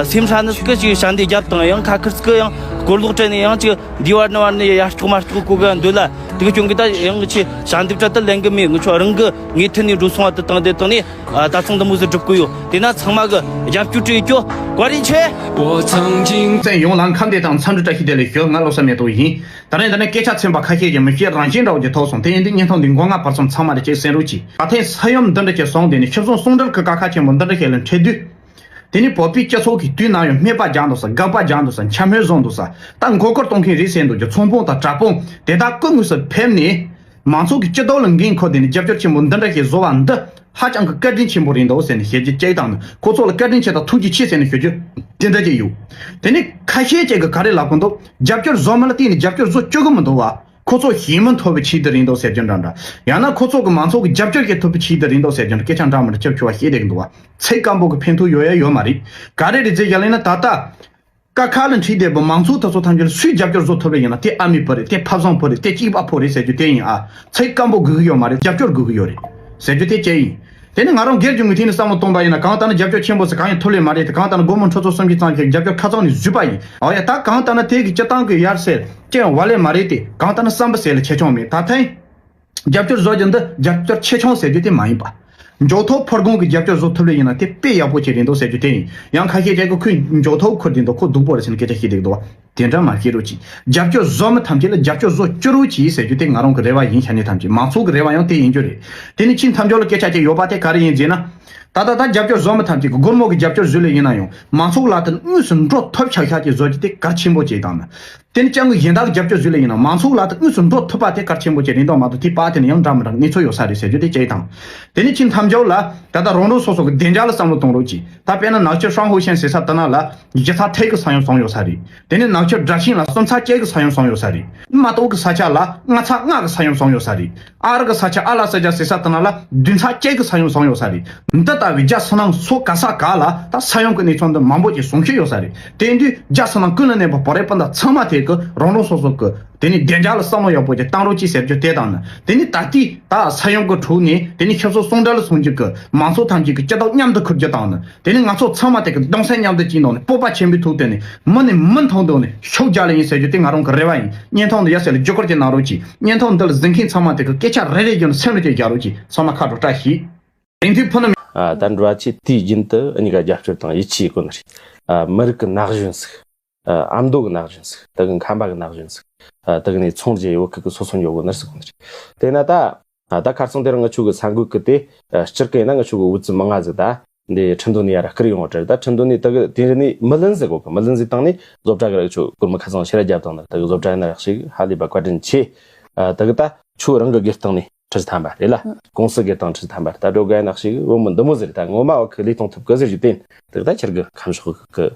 སེམས་ཧྲ་ནི་སྐུ་ཅིག་ཞལ་འདེབས་རྒྱབ་དང་ཡང་ཁ་ཁུར་སྐུ་ཡང་སྐོར་ལོག་སྤྲད་ནས་ཡང་ཅིག་འདི་བར་ནི་བར་ནི་ཡར་སྐྱོག་མར་སྐྱོག་གོ་གི་འདོད་ལ་དེ་གི་སྐྱོན་གི་ད་ཡང་ང་ཆེ་ཞལ་འདེབས་འདྲ་དུ་ལེན་གི་མེད། ང་ཆོ་རང་གི་ངེས་ཐུན་ནས་འགྲོ་སོང་བ་དུ་བཏང་དེ་བཏང་ནས། ད་ཚང་དུ་མུ་ཟི་སྒྲུབ་གི་ཡོད། དེ་ན་ཚང་མ་གི་རྒྱབ་སྐྱོར་སྤྲད་རྒྱུ་བཀའ་དྲིན་ཆེ། བཙན་ཡོངས་ལ་ཁམས་བདེ་དང་འཚམས་འདྲི་བཀྲ་ཤིས་བདེ་ལེགས་ཞུ། ང་བློ་བཟང་མེ་ཏོག་ཡིན། ད་རིང་འདི་ནས་སྐད་ཆ་ཚན་པ་ཁ་ཤས་ཀྱི་མི་ཤེས་རང་བཞིན་འདྲ་བོ་ཅིག་ཐོག་སོང་། དེ་ཡིན་དུས་བརྙན་ཐུང་འདི་མགོ་རྔ་བར་གསུམ་ཚང་མ་རེ་ཅིག་གསན་རོགས་གྱིས། ད་ཐེངས་ས་ཡོམ་འདི་འདྲ་ཅིག་སོང་དེ་ནས་ཤི་གསོན་གསུང་འབྲེལ་གི་ཀ་ཁ་ཆེན་པོ་འདི་འདྲ་ཞིག་ལ་འཕྲད་དུས། དེ་ནས་བོད་པའི་སྤྱི་ཚོགས་ཀྱི་དུས་ན་ཡང་སྨད་པ་རྒྱག་འདུག་ས། དགག་པ་རྒྱག་འདུག་ས། འཁྱམ་སྨོད་བཟོ་འདུག་ས། ད་མགོ་སྐོར་གཏོང་མཁན་རེད་ཟེར་འདུག་རྒྱུ་ཚོང་དཔོན་དང་དྲ་དཔོན་དེ་དག་སྐུ་དངོས་སུ་ཕེབས་ནས། མང་ཚོགས་ཀྱི་སྤྱི་ཚོགས་ལ་འགན་འཁུར་དེ་ནས་རྒྱབ་སྐྱོར་ཆེན་པོ་འདི་འདྲ་ཞིག་བཟོ་བ་འདི་ཧ་ཅང་གི་བཀའ་དྲིན་ཆེན་པོ་རེད་འདུག་ཟེར་ནས་ཞལ་གྱིས་བཅགས་དང་ནི་ཁོ་ཚོ་ལ་བཀའ་དྲིན་ཆེ་དང་ཐུགས་རྗེ་ཆེ་ཟེར་ནས་ཞུ་རྒྱུ་དེ་འདྲ་ཅིག་ཡོད། དེ་ནས་ཁ་ཤས་ཅིག་གིས་ག་རེ་ལབ་གི་འདུག་རྒྱབ་སྐྱོར་བཟོ་མི་ལ་བརྟེན་ནས་རྒྱབ་སྐྱོར་བཟོ་བཅུག་གི་མི་འདུག་བ། ཁོ་ཚོ་ཞེ་མི་ཐོབ་པའི་ཆེད་དུ་རེད་འདུག་ཟེར་རྒྱུ་འདྲ་འདྲ། ཡང་ན་ཁོ་ཚོ་གི་མང་ཚོགས་ཀྱི་རྒྱབ་སྐྱོར་ཞིག་ཐོབ་པའི་ཆེད་དུ་རེད་འདུག་ཟེར་རྒྱུ་འདྲ་སྐད་ཆ་འདྲ་མི་འདྲ་ཁྱབ་ཆུ་བ་བཤད་བསྡད་གི་འདུག་བ། ཚིག་སྐམ་པོ་གི་ཕན་ཐོགས་ཡོད་ཡ་ཡོད་མ་རེད། ག་རེ་རེད་ཟེར་བཞག་ལེ་ན་ད་ལྟ། ཀ་ཁ་ལ་འཁྲིད་བསྡད་པའི་མང་ཚོགས་དེ་ཚོ་ཐམས་ཅད་ལ་སུས་རྒྱབ་སྐྱོར་བཟོ་ཐུབ་པ་ཡིན་ན་དེ་ཨ་མའི་བུ་རེད། དེ་ཕ་བཟང་བུ་རེད། དེ་གཅིག་པ་ཕོ་རེད་ཟེར་རྒྱུ་དེ་ཡིན་ཨ། ཚིག་སྐམ་པོ་དགོས་ཀྱི་ཡོད་མ་རེད། རྒྱབ་སྐྱོར་དགོས་ཀྱི་ཡོད་རེད་ཟེར་རྒྱུ་དེ་བཅས་ཡིན། དེ་ནི་ང་རང་སྒེར་གྱི་ངོས་ཐད་ནས་བསམ་བློ་གཏོང་པ་ཡིན་ན་གང་ལྟར་ན་རྒྱབ་སྐྱོར་ཆེན་པོ་ཟེར་གང་ཡང་ཐོབ་ལེ་མ་རེད་དེ། གང་ལྟར་ན་སྒོར་མོ་ཁྲི་ཚོ་སུམ་ཅུ་ཙམ་ཞིག་རྒྱབ་སྐྱོར་ཁ་ཚང་ནས་བཟོས་པ་ཡིན། འོ་ཡ་ད་གང་ལྟར་ན་དེ་གི་སྤྱི་བཏང་གི་ཡར་སེར་ཅི་ཡང་བ་ལེ་མ་རེད་དེ། གང་ལྟར་ན་བསམ་པ་ཟེར་ལ་ཆེ་ཆུང་མེད་ད་ཐེངས། རྒྱབ་སྐྱོར་བཟོ་རྒྱུ་འདི་རྒྱབ་སྐྱོར་ཆེ་ཆུང་ཟེར་རྒྱུ་དེ་མ་ཡིན་པ། འཇོག་ཐོག་ཕོ་སྒོང་གི་རྒྱབ་སྐྱོར་བཟོ་ཐུབ་ལེ་ཡིན་ན་དེ་དཔེ་ཡག་པོ་ཅིག་རེད་འདུག་ཟེར་རྒྱུ་དེ་ཡིན། ཡང་ཁ་ཤས་ཅིག་གིས་ཁོས་འཇོག་ཐོག་ཁུར་དེ་འདུག་ཁོ་སྡུག་པོ་རེད་ཟེར་ནས་སྐད་ཆ་བཤད་བསྡད་འདུག་བ། དེ་འདྲ་མ་བཤད་རོགས་གྱིས། རྒྱབ་སྐྱོར་བཟོ་མི་ཐམས་ཅད་ལ་རྒྱབ་སྐྱོར་བཟོ་བཅུག་རོགས་གྱིས་ཟེར་རྒྱུ་དེ་ང་རང་གི་རེ་བ་ཡིན། ཤ་ཉེ་ཐམས་ཅད་མང་ཚོགས་ཀྱི་རེ་བ་ཡང་དེ་ཡིན་རྒྱུ་རེད། དེ་ནི་ཁྱིམ་ཐམས་ཅད་ལ་སྐད་ཆ་ཅིག་ཡོད་པ་དེ་ག་རེ་ཡིན་ཟེར་ན། ད་ལྟ་ད་རྒྱབ་སྐྱོར་བཟོ་མི་ཐམས་ཅད་ཀྱིས་སྒོར་མོ་གི་རྒྱབ་སྐྱོར་བཟོས་ལེ་ཡིན་ན་ཡང་མང་ཚོགས་ལག་ཏུ་དངོས་སུ་འགྲོ་ཐུབ་ཤག་ཤག་ཅིག་བཟོ་རྒྱུ་དེ་གལ་ཆེན་པོ་ཅིག་དང་ནི། དེ་ནི་ཅང་གི་གཞན་དག་གི་རྒྱབ་སྐྱོར་བཟོས་ལེ་ཡིན་ན་མང་ཚོགས་ལག་ཏུ་དངོས་སུ་འགྲོ་ཐུབ་པ་དེ་གལ་ཆེན་པོ་ཅིག་རེད་འདུག་མ་གཏོགས་དེ་པ་དེ་ནི་ཡང་འདྲ་མི་འདྲ་གི་གནས་ཚུལ་ཡོད་ས་རེད་ཟེར་རྒྱུ་དེ་ཅིག་དང་། དེ་ནི་ཁྱིམ་ཐམས་ཅད་ལ་ད་ལྟ་རང་རང་སོ་སོ་གི་བདེ་འཇགས་ལ་བསམ་བློ་གཏོང་རོགས་གྱིས། ད་དཔེར་ན་ནག་ཆུ་ཧྲང་ཧུ་ཤན་ཟེར་ས་དེ་ན་ལ་བཞི་ཚེག་ཐིག་གི་ས་ཡོམ་སོང་ཡོད་ས་རེད། དེ་ནི་ནག་ཆུ་སྦྲ་ཤིང་ལ་གསུམ་ཚེག་བརྒྱད་ཀྱི་ས་ཡོམ་སོང་ཡོད་ས་རེད། རྨ་ཏོག་གི་ས་ཆ་ལ་ལྔ་ཚེག་ལྔ་གི་ས་ཡོམ་སོང་ཡོད་ས་རེད། ཨ་རི་གི་ས་ཆ་ཨ་ལ་ས་ཆ་ཟེར་ས་དེ་ན་ལ་བདུན་ཚེག་བརྒྱད་ཀྱི་ས་ཡོམ་སོང་ཡོད་ས་རེད། འདི་ལྟ་བུའི་རྒྱ་ཕྱི་ནང་སོ་ག་ས་ག་ལ་ད་ས་ཡོམ་གྱི་གནས་ཚུལ་འདི་མང་པོ་ཅིག་བྱུང་ཤེས་ཡོད་ས་རེད། དེ་དུས་རྒྱ་ཕྱི་ནང་ཀུན་ལ་གནས་པའི་བོད་རིགས་སྤུན་ཟླ་ཚང་མ་དེ་གི་རང་རང་སོ་སོ་གི་དེ་ནི་བདེ་འཇགས་ལ་བསམ་བློ་ཡག་པོ་ཅིག་བཏང་རོགས་གྱིས་ཟེར་རྒྱུ་དེ་དང་ནི། དེ་ནི་ད་ལྟའི་ད་ས་ཡོམ་གྱི་འཕྲོ་ནས་དེ་ནི་ཤི་གསོན་གསུམ་བྲལ་ལ་སོང་རྒྱུ་གི་མང་ཚོགས་ཐམས་ཅད་ཀྱི་སྐྱིད་སྡུག་མཉམ་དུ་འཁུར་རྒྱུ་དང་ནི། དེ་ནི་ང་ཚོ་ཚང་མ་དེ་གི་གདུང་སེམས་མཉམ་དུ་བྱས་ནས་ནི་སྤོབས་པ་ཆེན་པོའི་ཐོག་དེ་ནི་མུ་ནས་མུ་མཐུད་དུ་ནི་ཤུགས་རྒྱག་ལེ་ཡིན་ཟེར་རྒྱུ་དེ་ང་རང་གི་རེ་བ་ཡིན། བརྙན་ཐུང་འདི་ཡ་ཟེར་ལ་བརྒྱུད་སྐུར་གྱི་གནང་རོགས་གྱིས། བརྙན་ཐུང་འདི་ལ་གཟིགས་མཁན་ཚང་མ་དེ་གི་སྐད་ཆ་རེ་རེ་བརྒྱབ་ནས་སེམས་ལ་ཅིག་རྒྱག་རོགས་གྱིས། ཚང་མ་ཁ་དྲོ་བཀྲ་ཤིས། རིང་ཐུང་ཕུ་ནུ། ཨ་ད་འགྲོ་བ་ཆེ་དུས་རྒྱུན་དུ་ཨ་ནི་ག་རྒྱབ་སྐྱོར་དང་ཡིད་ཆེས་དགོས་ནི་རེད། ཨ་མི་རིགས་ཀྱི་ན་གཞོན་ཟིག་ཨ་ཨ་མདོ་གི་ན་གཞོན་ཟིག་དེ་གི་ཁམས་པ་གི་ན་གཞོན་ཟིག་ཨ་དེ་གི་ནས་ཚོང་རྒྱག་ཡོད་ཁུལ་གི་སོ་སོ་འགྱོ་དགོས་ནི་ཟིག་དགོས་ནི་རེད། དེ་ན་ད། ཨ་ད་ཁ་སང་དེ་རིང་ང་ཆོ་གི་ས་འགུལ་གི་དེ་ཨ་སྤྱིར་གི་ཡིན་ན་ང་ཆོ་གི་འུ་ཚོ་མི་ང་ཟིག་ད། འདི་ཁྲིན་ཏུ་ནས་ཡར་བསྐུར་ཡོང་བ་རེད། ད་ཁྲིན་ཏུ་ནས་ད་གི་དེ་རིང་ནས་མི་ལིན་ཟེར་གོ་གི། མི་ལིན་ཟེར་བཏང་ནས་བཟོ་གྲྭ་གི་རིགས་ཆུ་སྒོར་མོ་ཁ་ཚང་ཕྱིར་རྒྱབ་བཏང་ནི། ད་གི་བཟོ་གྲྭ་ཡིན་ན་ཡག་ཤིག་ཧ་ལས་པ་བཀའ་དྲིན་ཆེ། ད་གི་ད་ཆུ་རང་གི་སྒེར་སྟེང་ནས་ཁྲི་ཐམ་པ་རེད་ལ། ཀུང་སི་སྒེར་སྟེང་ཁྲི་ཐམ་པ་ད་འགྲོ་གི་ཡིན་ན་ཡག་ཤིག་བུ་མོ་འདི་མོ་ཟེར། ད་ངོ་མ་བ་ཁི་ལས་གཏོང་ཐུབ་གི་ཟེར་རྒྱུ་བསྟན། ད་གི་ད་ཁྱེར་གི་ཁམས་ཕྱོགས་གི་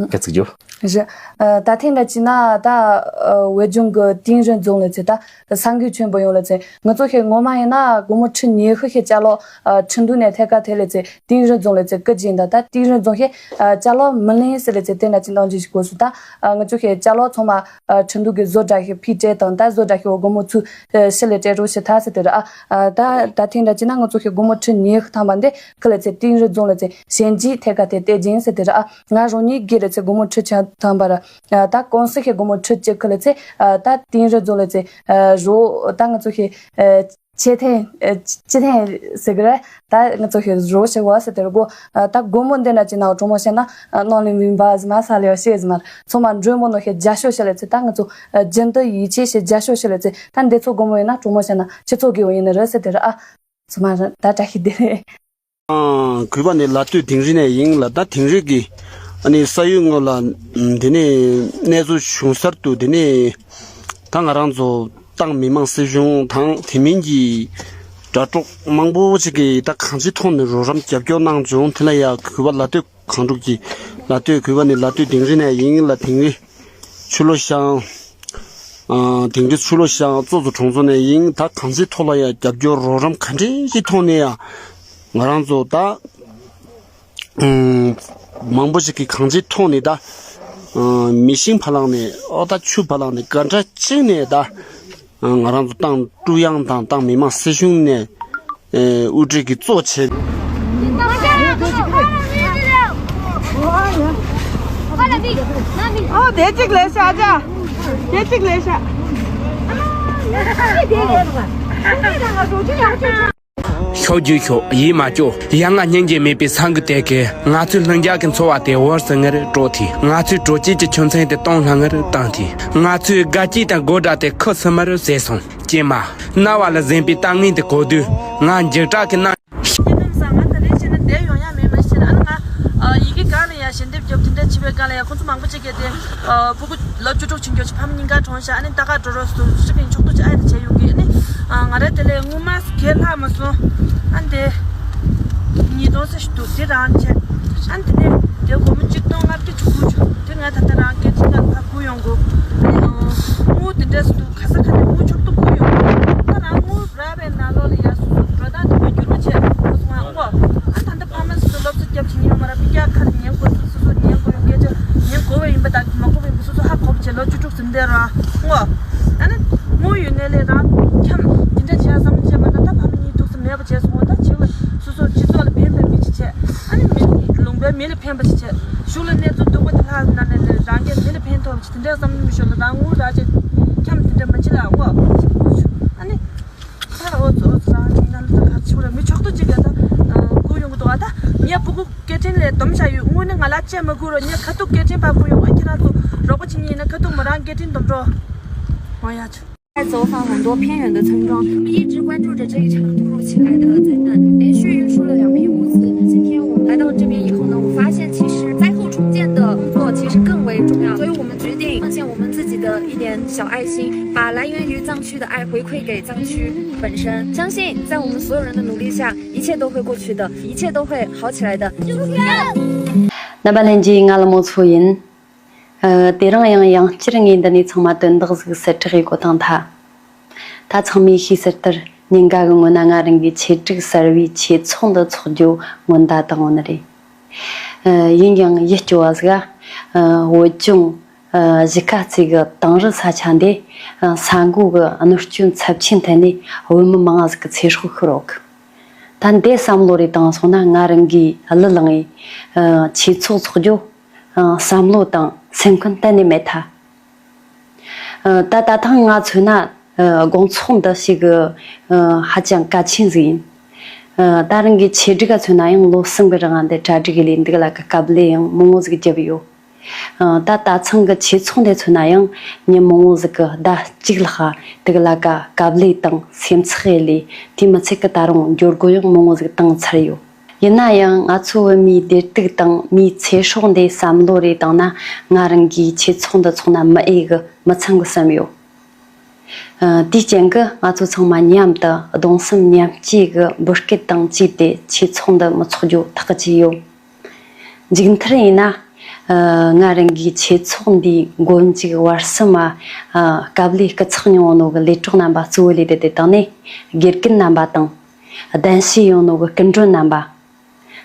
སྐད་ཚིག་རྒྱོབ། བཞི། ཨ། ད་ཐེངས་འདྲ་བྱས་ན་ད་ཨ་བོད་ལྗོངས་ཀྱི་ཏིང་རི་རྫོང་ལ་ཚེ་ད་ས་འགུལ་ཆེན་པོ་ཡོང་ལ་ཚེ། ང་ཚོ་ཤེས་ངོ་མ་ཡིན་ན་སྒོར་མོ་ཁྲི་ཉི་ཤུ་ཤེས་ཅ་ལག་ཨ་ཁྲི་འདུག་ནས་ཐད་ཀ་དེ་ལ་ཚེ་ཏིང་རི་རྫོང་ལ་ཚེ་སྐུ་མཁྱེན་དང་། ད་ཏིང་རི་རྫོང་ཤེས་ཨ་ཅ་ལག་མི་ལེན་ཟེར་ལ་ཚེ་དེ་འདྲ་བྱས་ན་འདང་རྒྱུ་ཞིག་དགོས་སུ། ད་ཨ་ང་ཚོ་ཤེས་ཅ་ལག་ཚང་མ་ཨ་ཁྲི་འདུག་གི་བཟོ་གྲྭ་ཤེས་ཕུད་སྤྲད་དང་། ད་བཟོ་གྲྭ་ཤེས་བ་སྒོར་མོ་ཚུར་ཨ་ཕྱི་ལ་སྤྲད་རོགས་ཞེས་ཐལ་ཟེར་དེ་ར། ཨ་ད་ད་ཐེངས་འདྲ་བྱས་ན་ང་ཚོ་ཤེས་སྒོར་མོ་ཁྲི་ཉི་ཤུ་ཐམ་པ་འདི་ཁི་ལ་ཚེ་ཏིང་རི་རྫོང་ལ་ཚེ་ཞན་ཇི་ཐད་ཀ་དེ་བལྟས་ཀྱིན་ཟེར་དེ་ར། ཨ། ང་རང་ཉིད་སྒེར་ལ་ཚེ་སྒོར་མོ་ཁྲི་ཆ་ཐམ་པར། ཨ། ད་ཀུང་སི་ཤེས་སྒོར་མོ་ཁྲི་གཅིག་ཁི་ལ་ཚེ། ཨ། ད་ཏིང་རི་རྫོང་ལ་ཚེ། ཨ། རོ། ད་ང་ཚོ་ཤེས། ཨ། ཅེ་ཐེན། ཨ། ཅེ་ཐེན་ཟེར་གི་རེད། ད་ང་ཚོ་ཤེས་རོ་ཞེས་བ་ཟེར་དེ་ར་གོ། ཨ། ད་སྒོར་མོ་འདི་འདྲ་བྱས་ན་གྲོ་མོ་བཤད་ན། ཨ། ནང་ལ་མིན་པ་ཟེར་མ་ས་ལེ་བ་ཤེས་ཟེར་མ་ཚང་མ་འགྲོས་མོ་ནོ་ཤེས་རྒྱ་ཤོ་ཤེས་ལ་ཚེ། ད་ང་ཚོ། ཨ། རྒྱུན་དུ་ཡིད་ཆེས་ཤེས་རྒྱ་ཤོ་ཤེས་ལ་ཚེ། ད་འདི་ཚོ་སྒོར་མོ་ཡིན་ན་གྲོ་མོ་བཤད་ན་ཁྱི་ཚོ་གི་འོ་ཡིན་ནི་རེད་ཟེར་དེ་ར། ཨ། ཚང་མ་ད་བཀྲ་ཤིས་བདེ་ལེགས། ཨ། གུས་པ་ནི་ལ་སྟོད་དིང་རི་ནས་ཡིན་ལ། ད་དིང་རི་གི་ཨ་ནི་ས་ཡུལ་དངོས་ལ་འདི་ནས་གནས་ཚུལ་བྱུང་གསར་དུ་འདི་ནས་ད་ང་རང་ཚོ་ཏང་མི་དམངས་སྲིད་གཞུང་དང་དེ་མིན་གྱི་དྲ་གྲོགས་མང་པོ་ཅིག་གིས་ད་གང་ཅིའི་ཐོག་ནས་རོགས་རམ་རྒྱབ་སྐྱོར་གནང་བྱུང་། དེ་ལ་ཡ་གུས་པ་ལ་སྟོད་གང་དྲུག་གི་ལ་སྟོད། གུས་པ་ནི་ལ་སྟོད་དིང་རི་ནས་ཡིན་ལ། དིང་རི་ཆུ་ལོ་ཤང་། ཨ། དིང་རི་ཆུ་ལོ་ཤང་ཙོ་ཙོ་གྲོང་ཚོ་ནས་ཡིན། ད་གང་ཅིའི་ཐོག་ལ་ཡང་རྒྱབ་སྐྱོར་རོགས་རམ་ག་འདྲའི་ཐོག་ནས་ཡང་ང་རང་ཚོ་ད་ཨུམ་མང་པོ་ཞིག་གིས་གང་ཅིའི་ཐོག་ནས་ད་ཨ་མེ་ཤིང་ཕར་ལངས་ནས། ཨོ། ད་ཆུ་ཕར་ལངས་ནས་ག་འདྲ་ཅིག་ནས་ད་ང་རང་ཚོ་ཏང་ཀྲུང་དབྱང་དང་ཏང་མི་དམངས་སྲིད་གཞུང་ནས། ཨེ། དབུ་ཁྲིད་ཀྱིས་གཙོ་བྱས། ཨོ། དེ་གཅིག་ལས་ཤ་ཅག་དེ་གཅིག་ལས་ཤ། ཤོག་རྒྱུ་ཤོག་ཡིད་མ་སྐྱོ། ཡ་ང་སྙིང་རྗེ་མེད་པའི་ས་འགུལ་དེ་གས། ང་ཚོའི་ལྷིང་འཇགས་ཀྱི་འཚོ་བ་དེ་བོར་སོང་ངེར་སྤྲོ་ཐི། ང་ཚོའི་དྲོ་སྐྱིད་ཀྱི་ཆུ་ཚན་དེ་སྟོང་ལྷང་ངེར་བཏང་ཐི། ང་ཚོའི་དགའ་སྐྱིད་དང་དགོད་སྒྲ་དེ་ཁུ་སིམ་མེར་ཟད་སོང་། ཀྱེ་མ། རྣ་བ་ལ་གཟན་པའི་གཏམ་ངན་དེ་གོ་དུས། ང་འཇིགས་སྐྲག་གི་སྣང་། སྐྱེ་ཁམས་སང་ང་ད་རེས་བྱས་ན་བསྡད་ཡོང་ཡ་མེད་མ་གཞི་ན། ཨ་ནི་ང་ཡི་གེ་སྒང་ལ་ཡ་ཞལ་འདེབས་རྒྱབ་དེ་འདྲ་བྱེད་པའི་སྒང་ལ་ཡ་ཁོང་ཚོ་མང་པོ་ཅིག་གིས་དེ་ཕྲུ་གུ་ལོ་བཅུ་དྲུག་ཕྱིན་རྒྱུ་ཕ་མ་གཉིས་ཀ་གྲོངས་ཤག་ཨ་ནི་ད་ག་འགྲོ་རོགས་སུ་ཧྲི་ཕིན་ཕྱོགས་གཏོགས་ཅིག་ཨ་ཡ་ད་བྱས་ཡོང་གི། ཨ་ནི་ང་རང་དེ་ལས་སྔོན་མ་སྒེར་ལྷག་མ་སོང་། ཨ་ནི་དེ་ཉིས་སྟོང་ཙམ་ཞིག་འདུག་དེ་རང་བྱས། ཨ་ནི་དེ་ནས་དེ་སྒོར་མོ་གཅིག་སྟོང་ལྔ་བརྒྱ་བཅུ་དགུ་བྱུང་། དེ་ང་ད་ལྟ་རང་སྐད་འཕྲིན་ནང་ཕར་བསྐུར་ཡོང་དགོས། དངུལ་དེ་འདྲས་སུ་འདུག་ཁ་ས་ཁ་ནས་དངུལ་ཕྱོགས་བསྡོམས་བསྐུར་ཡོང་དགོས། ད་རང་དངུལ་རག་པའི་ནང་ལོགས་ལ་ཡ་སོ་སོ་འགྲོ་སྟངས་དེ་མི་འགྱུར་བ་བྱས་སོང་ང་ཨོ། ཨ་ད་ལྟ་ཕ་མ་སོ་སོ་སློབ་གསོ་རྒྱབ་བྱེད་ཉན་མ་ར་པི་ཀྱག་ཁ་ནས་ཉན་དགོས་སོ་སོ་སོ་ཉན་དགོས་ཡོང་སྐད་ཆ་ཉན་དགོས་པ་ཡིན་པ་དང་མ་དགོས་པ་ཡིན་པ་སོ་སོ་ཧ་གོ་བ་བྱས་ལོ་བཅུ་དྲུག་ཟིན་བསྡད་ར་ཨོ། ཨ་ནི་དངུལ་ཡོད་ནའི་ལས་རང་འཁྱམ་དེ་འདྲ་བྱས་བསམ་བློ་བྱས་པ་ན་ད་ཕ་མ་གཉིས་ཐུགས་སུ་མེད་པ་བྱས་སོང་ད་བྱེད་པ་སོ་སོ་སྤྱི་ཚོགས་ལ་ཕན་པའི་མི་ཅིག་བྱས། ཨ་ནི་མི་ལུང་པའི་མི་ལ་ཕན་པ་ཅིག་བྱས། གཞུང་ལ་གནས་ཚུལ་སྡུག་པ་དེ་ལྷག་ན་ནས་ལས་རང་གིས་མི་ལ་ཕན་ཐོགས་ཅིག་དེ་འདྲའི་བསམ་བློ་མི་ཤོར་ལ་རང་དངུལ་རག་ཅིག་འཁྱམ་དེ་འདྲ་མ་བྱེད་ལ་ཨོ། ཨ་ནི། ད་ཨོ་ཙི་ཨོ་ཙི་རང་ཡིན་ན་ལ་ད་ག་ཆུ་ར་མི་ཆོག་ཏུ་ཅིག་ལ་ད་སྐུ་ཡོང་གི་འདུག་ཨ་ད་ངས་སྤུ་གུ་སྐད་འཕྲིན་ལས་སྡོམ་བྱ་ཡོད་དངུལ་ནི་ང་ལ་བཅད་མ་དགོས་རོགས། ངས་ཁ་ཐུག་སྐད་འཕྲིན་ཕར་སྐུ་ཡོང་ཨ་ཁྱེད་རང་ཚོ་རོགས་པ་བྱེད་ཉིན་ཡིན་ན་ཁ་ཐུག་མོ་རང་སྐད་འཕྲིན་སྡོམ་འགྲོ། ཨོ་ཡ་ཆུ། 走访很多偏远的村庄，我们一直关注着这一场突如其来的灾难，连续运输了两批物资。今天我们来到这边以后呢，我发现其实灾后重建的工作其实更为重要，所以我们决定奉献我们自己的一点小爱心，把来源于藏区的爱回馈给藏区本身。相信在我们所有人的努力下，一切都会过去的，一切都会好起来的。 རྣམ་པ་ལྷན་རྒྱས། ང་ལ་མོ་ཚོ་ཡིན། ཨ། དེ་རིང་ཡང་ཡང་བསྐྱར་ངས་འདི་ནས་ཚང་མ་དོན་དག་ཟིག་གསལ་བསྒྲགས་ཡེད་དགོས་བཏང་ཐལ། ད་ཚང་མས་ཤེས་གསལ་ལྟར་ཉིན་འགའ་གི་སྔོན་ན་ང་རང་གི་ཆེད་སྒྲིག་གསར་བའི་ཆོས་ཚོགས་འདི་འཚོགས་རྒྱུ་སྔོན་བརྡ་བཏང་ཡོད་ནི་རེད། ཨ། ཡིན་ཡང་ཡིད་སྐྱོ་བ་ཟིག་ཨ། བོད་ལྗོངས་ཨ། གཞིས་ཀ་རྩེ་གི་དིང་རི་ས་ཆ་འདི་ཨ། ས་འགུལ་གི་གནོད་སྐྱོན་ཚབས་ཆེན་ཐད་ནས་བོད་མི་མང་ང་ཟིག་གི་ཚེ་སྲོག་ཤོར་ཡོད་གི། ད་འདི་བསམ་བློ་རེ་བཏང་སོང་ན་ང་རང་གིས་གླུ་བླངས་ངེ་ཨ། ཆོས་ཚོགས་འཚོགས་རྒྱུ་ཨ། བསམ་བློ་དང་སེམས་ཁུར་གཏན་ནས་མེད་ཐལ། ཨ། ད་ད་ཐེངས་ང་མཚོན་ན་ཨ། དགོང་ཚོགས་འདི་ཞིག་གི་ཨ། ཧ་ཅང་གལ་ཆེན་ཟིག་ཡིན། ཨ། ད་རང་གི་ཆེད་སྒྲིག་ག་མཚོན་ན་ཡང་ལོ་གསུམ་གི་རིང་ང་འདི་གྲ་སྒྲིག་ལས་འདི་ག་ལ་ག་དཀའ་ལས་ཡང་མང་བོ་ཟིག་བརྒྱབ་ཡོད། ཨ། ད་ད་ཐེངས་གི་ཆོས་ཚོགས་འདི་མཚོན་ན་ཡང་ཉིན་མང་བོ་ཟིག་གི་ཟླ་གཅིག་ལྷག་འདི་ག་ལ་ག་དཀའ་ལས་དང་སེམས་ཚེགས་ཡེ་ལས། དེ་མི་ཚད་གི་ད་རུང་འགྱུར་སྒོ་ཡང་མང་བོ་ཟིག་བཏང་ཚར་ཡོད། ཡིན་ན་ཡང་ང་ཚོ་བོད་མིའི་བདེ་སྡུག་དང་མིའི་ཚེ་སྲོག་འདི་བསམ་བློ་རེ་བཏང་ན། ང་རང་གིས་ཆོས་ཚོགས་འདི་ཚོགས་ན་མི་འོས་གི་མི་ཚང་གི་བསམ་ཡོད། ཨ། དེའི་རྐྱེན་གྱིས་ང་ཚོ་ཚང་མ་མཉམ་དུ་གདུང་སེམས་མཉམ་སྐྱེད་ཀྱི་འབོད་སྐུལ་དང་བཅས་ཏེ་ཆོས་ཚོགས་འདི་མི་ཚོགས་རྒྱུ་ཐག་བཅད་ཡོད། མཇུག་མཐར་ཡིན་ན། ཨ། ང་རང་གིས་ཆོས་ཚོགས་འདིའི་མགོ་མཇུག་བར་གསུམ་མ། ཨ། སྐབས་ལས་སྐུ་ཚེགས་མྱོང་ནོ་གི་ལས་གྲོགས་རྣམ་པ་གཙོ་བོ་ལས་དེ་དེ་དང་ནས་དགེ་རྒན་རྣམ་པ་དང་། གདན་ཞུས་ཡོང་ནོ་གི་སྐུ་མགྲོན་རྣམ་པ།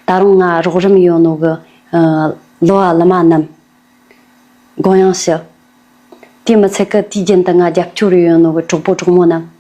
ད་རུང་ང་རོགས་རམ་ཡོད་ནོ་གི། ཨ། གླུ་བ་གླུ་མ་རྣམས། དགོངས་ཡངས་ཞུ། དེ་མི་ཚད་ཀི་དུས་རྒྱུན་དུ་ང་རྒྱབ་སྐྱོར་ཡོད་ནོ་གི་གྲོགས་པོ་གྲོགས་མོ་རྣམས།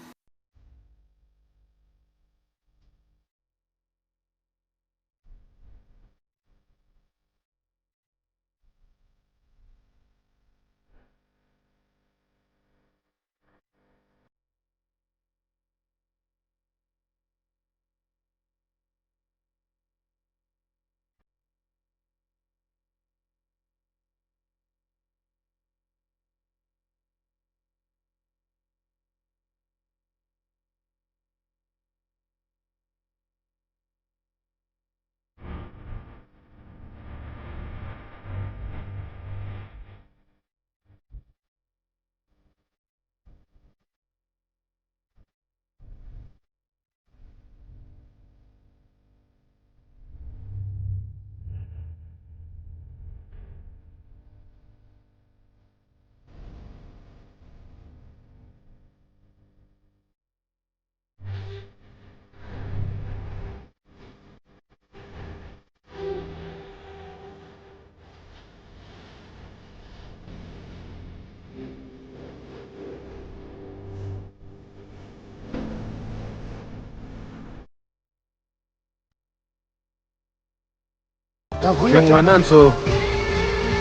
ཁྱོད་ང་རང་ཚོ་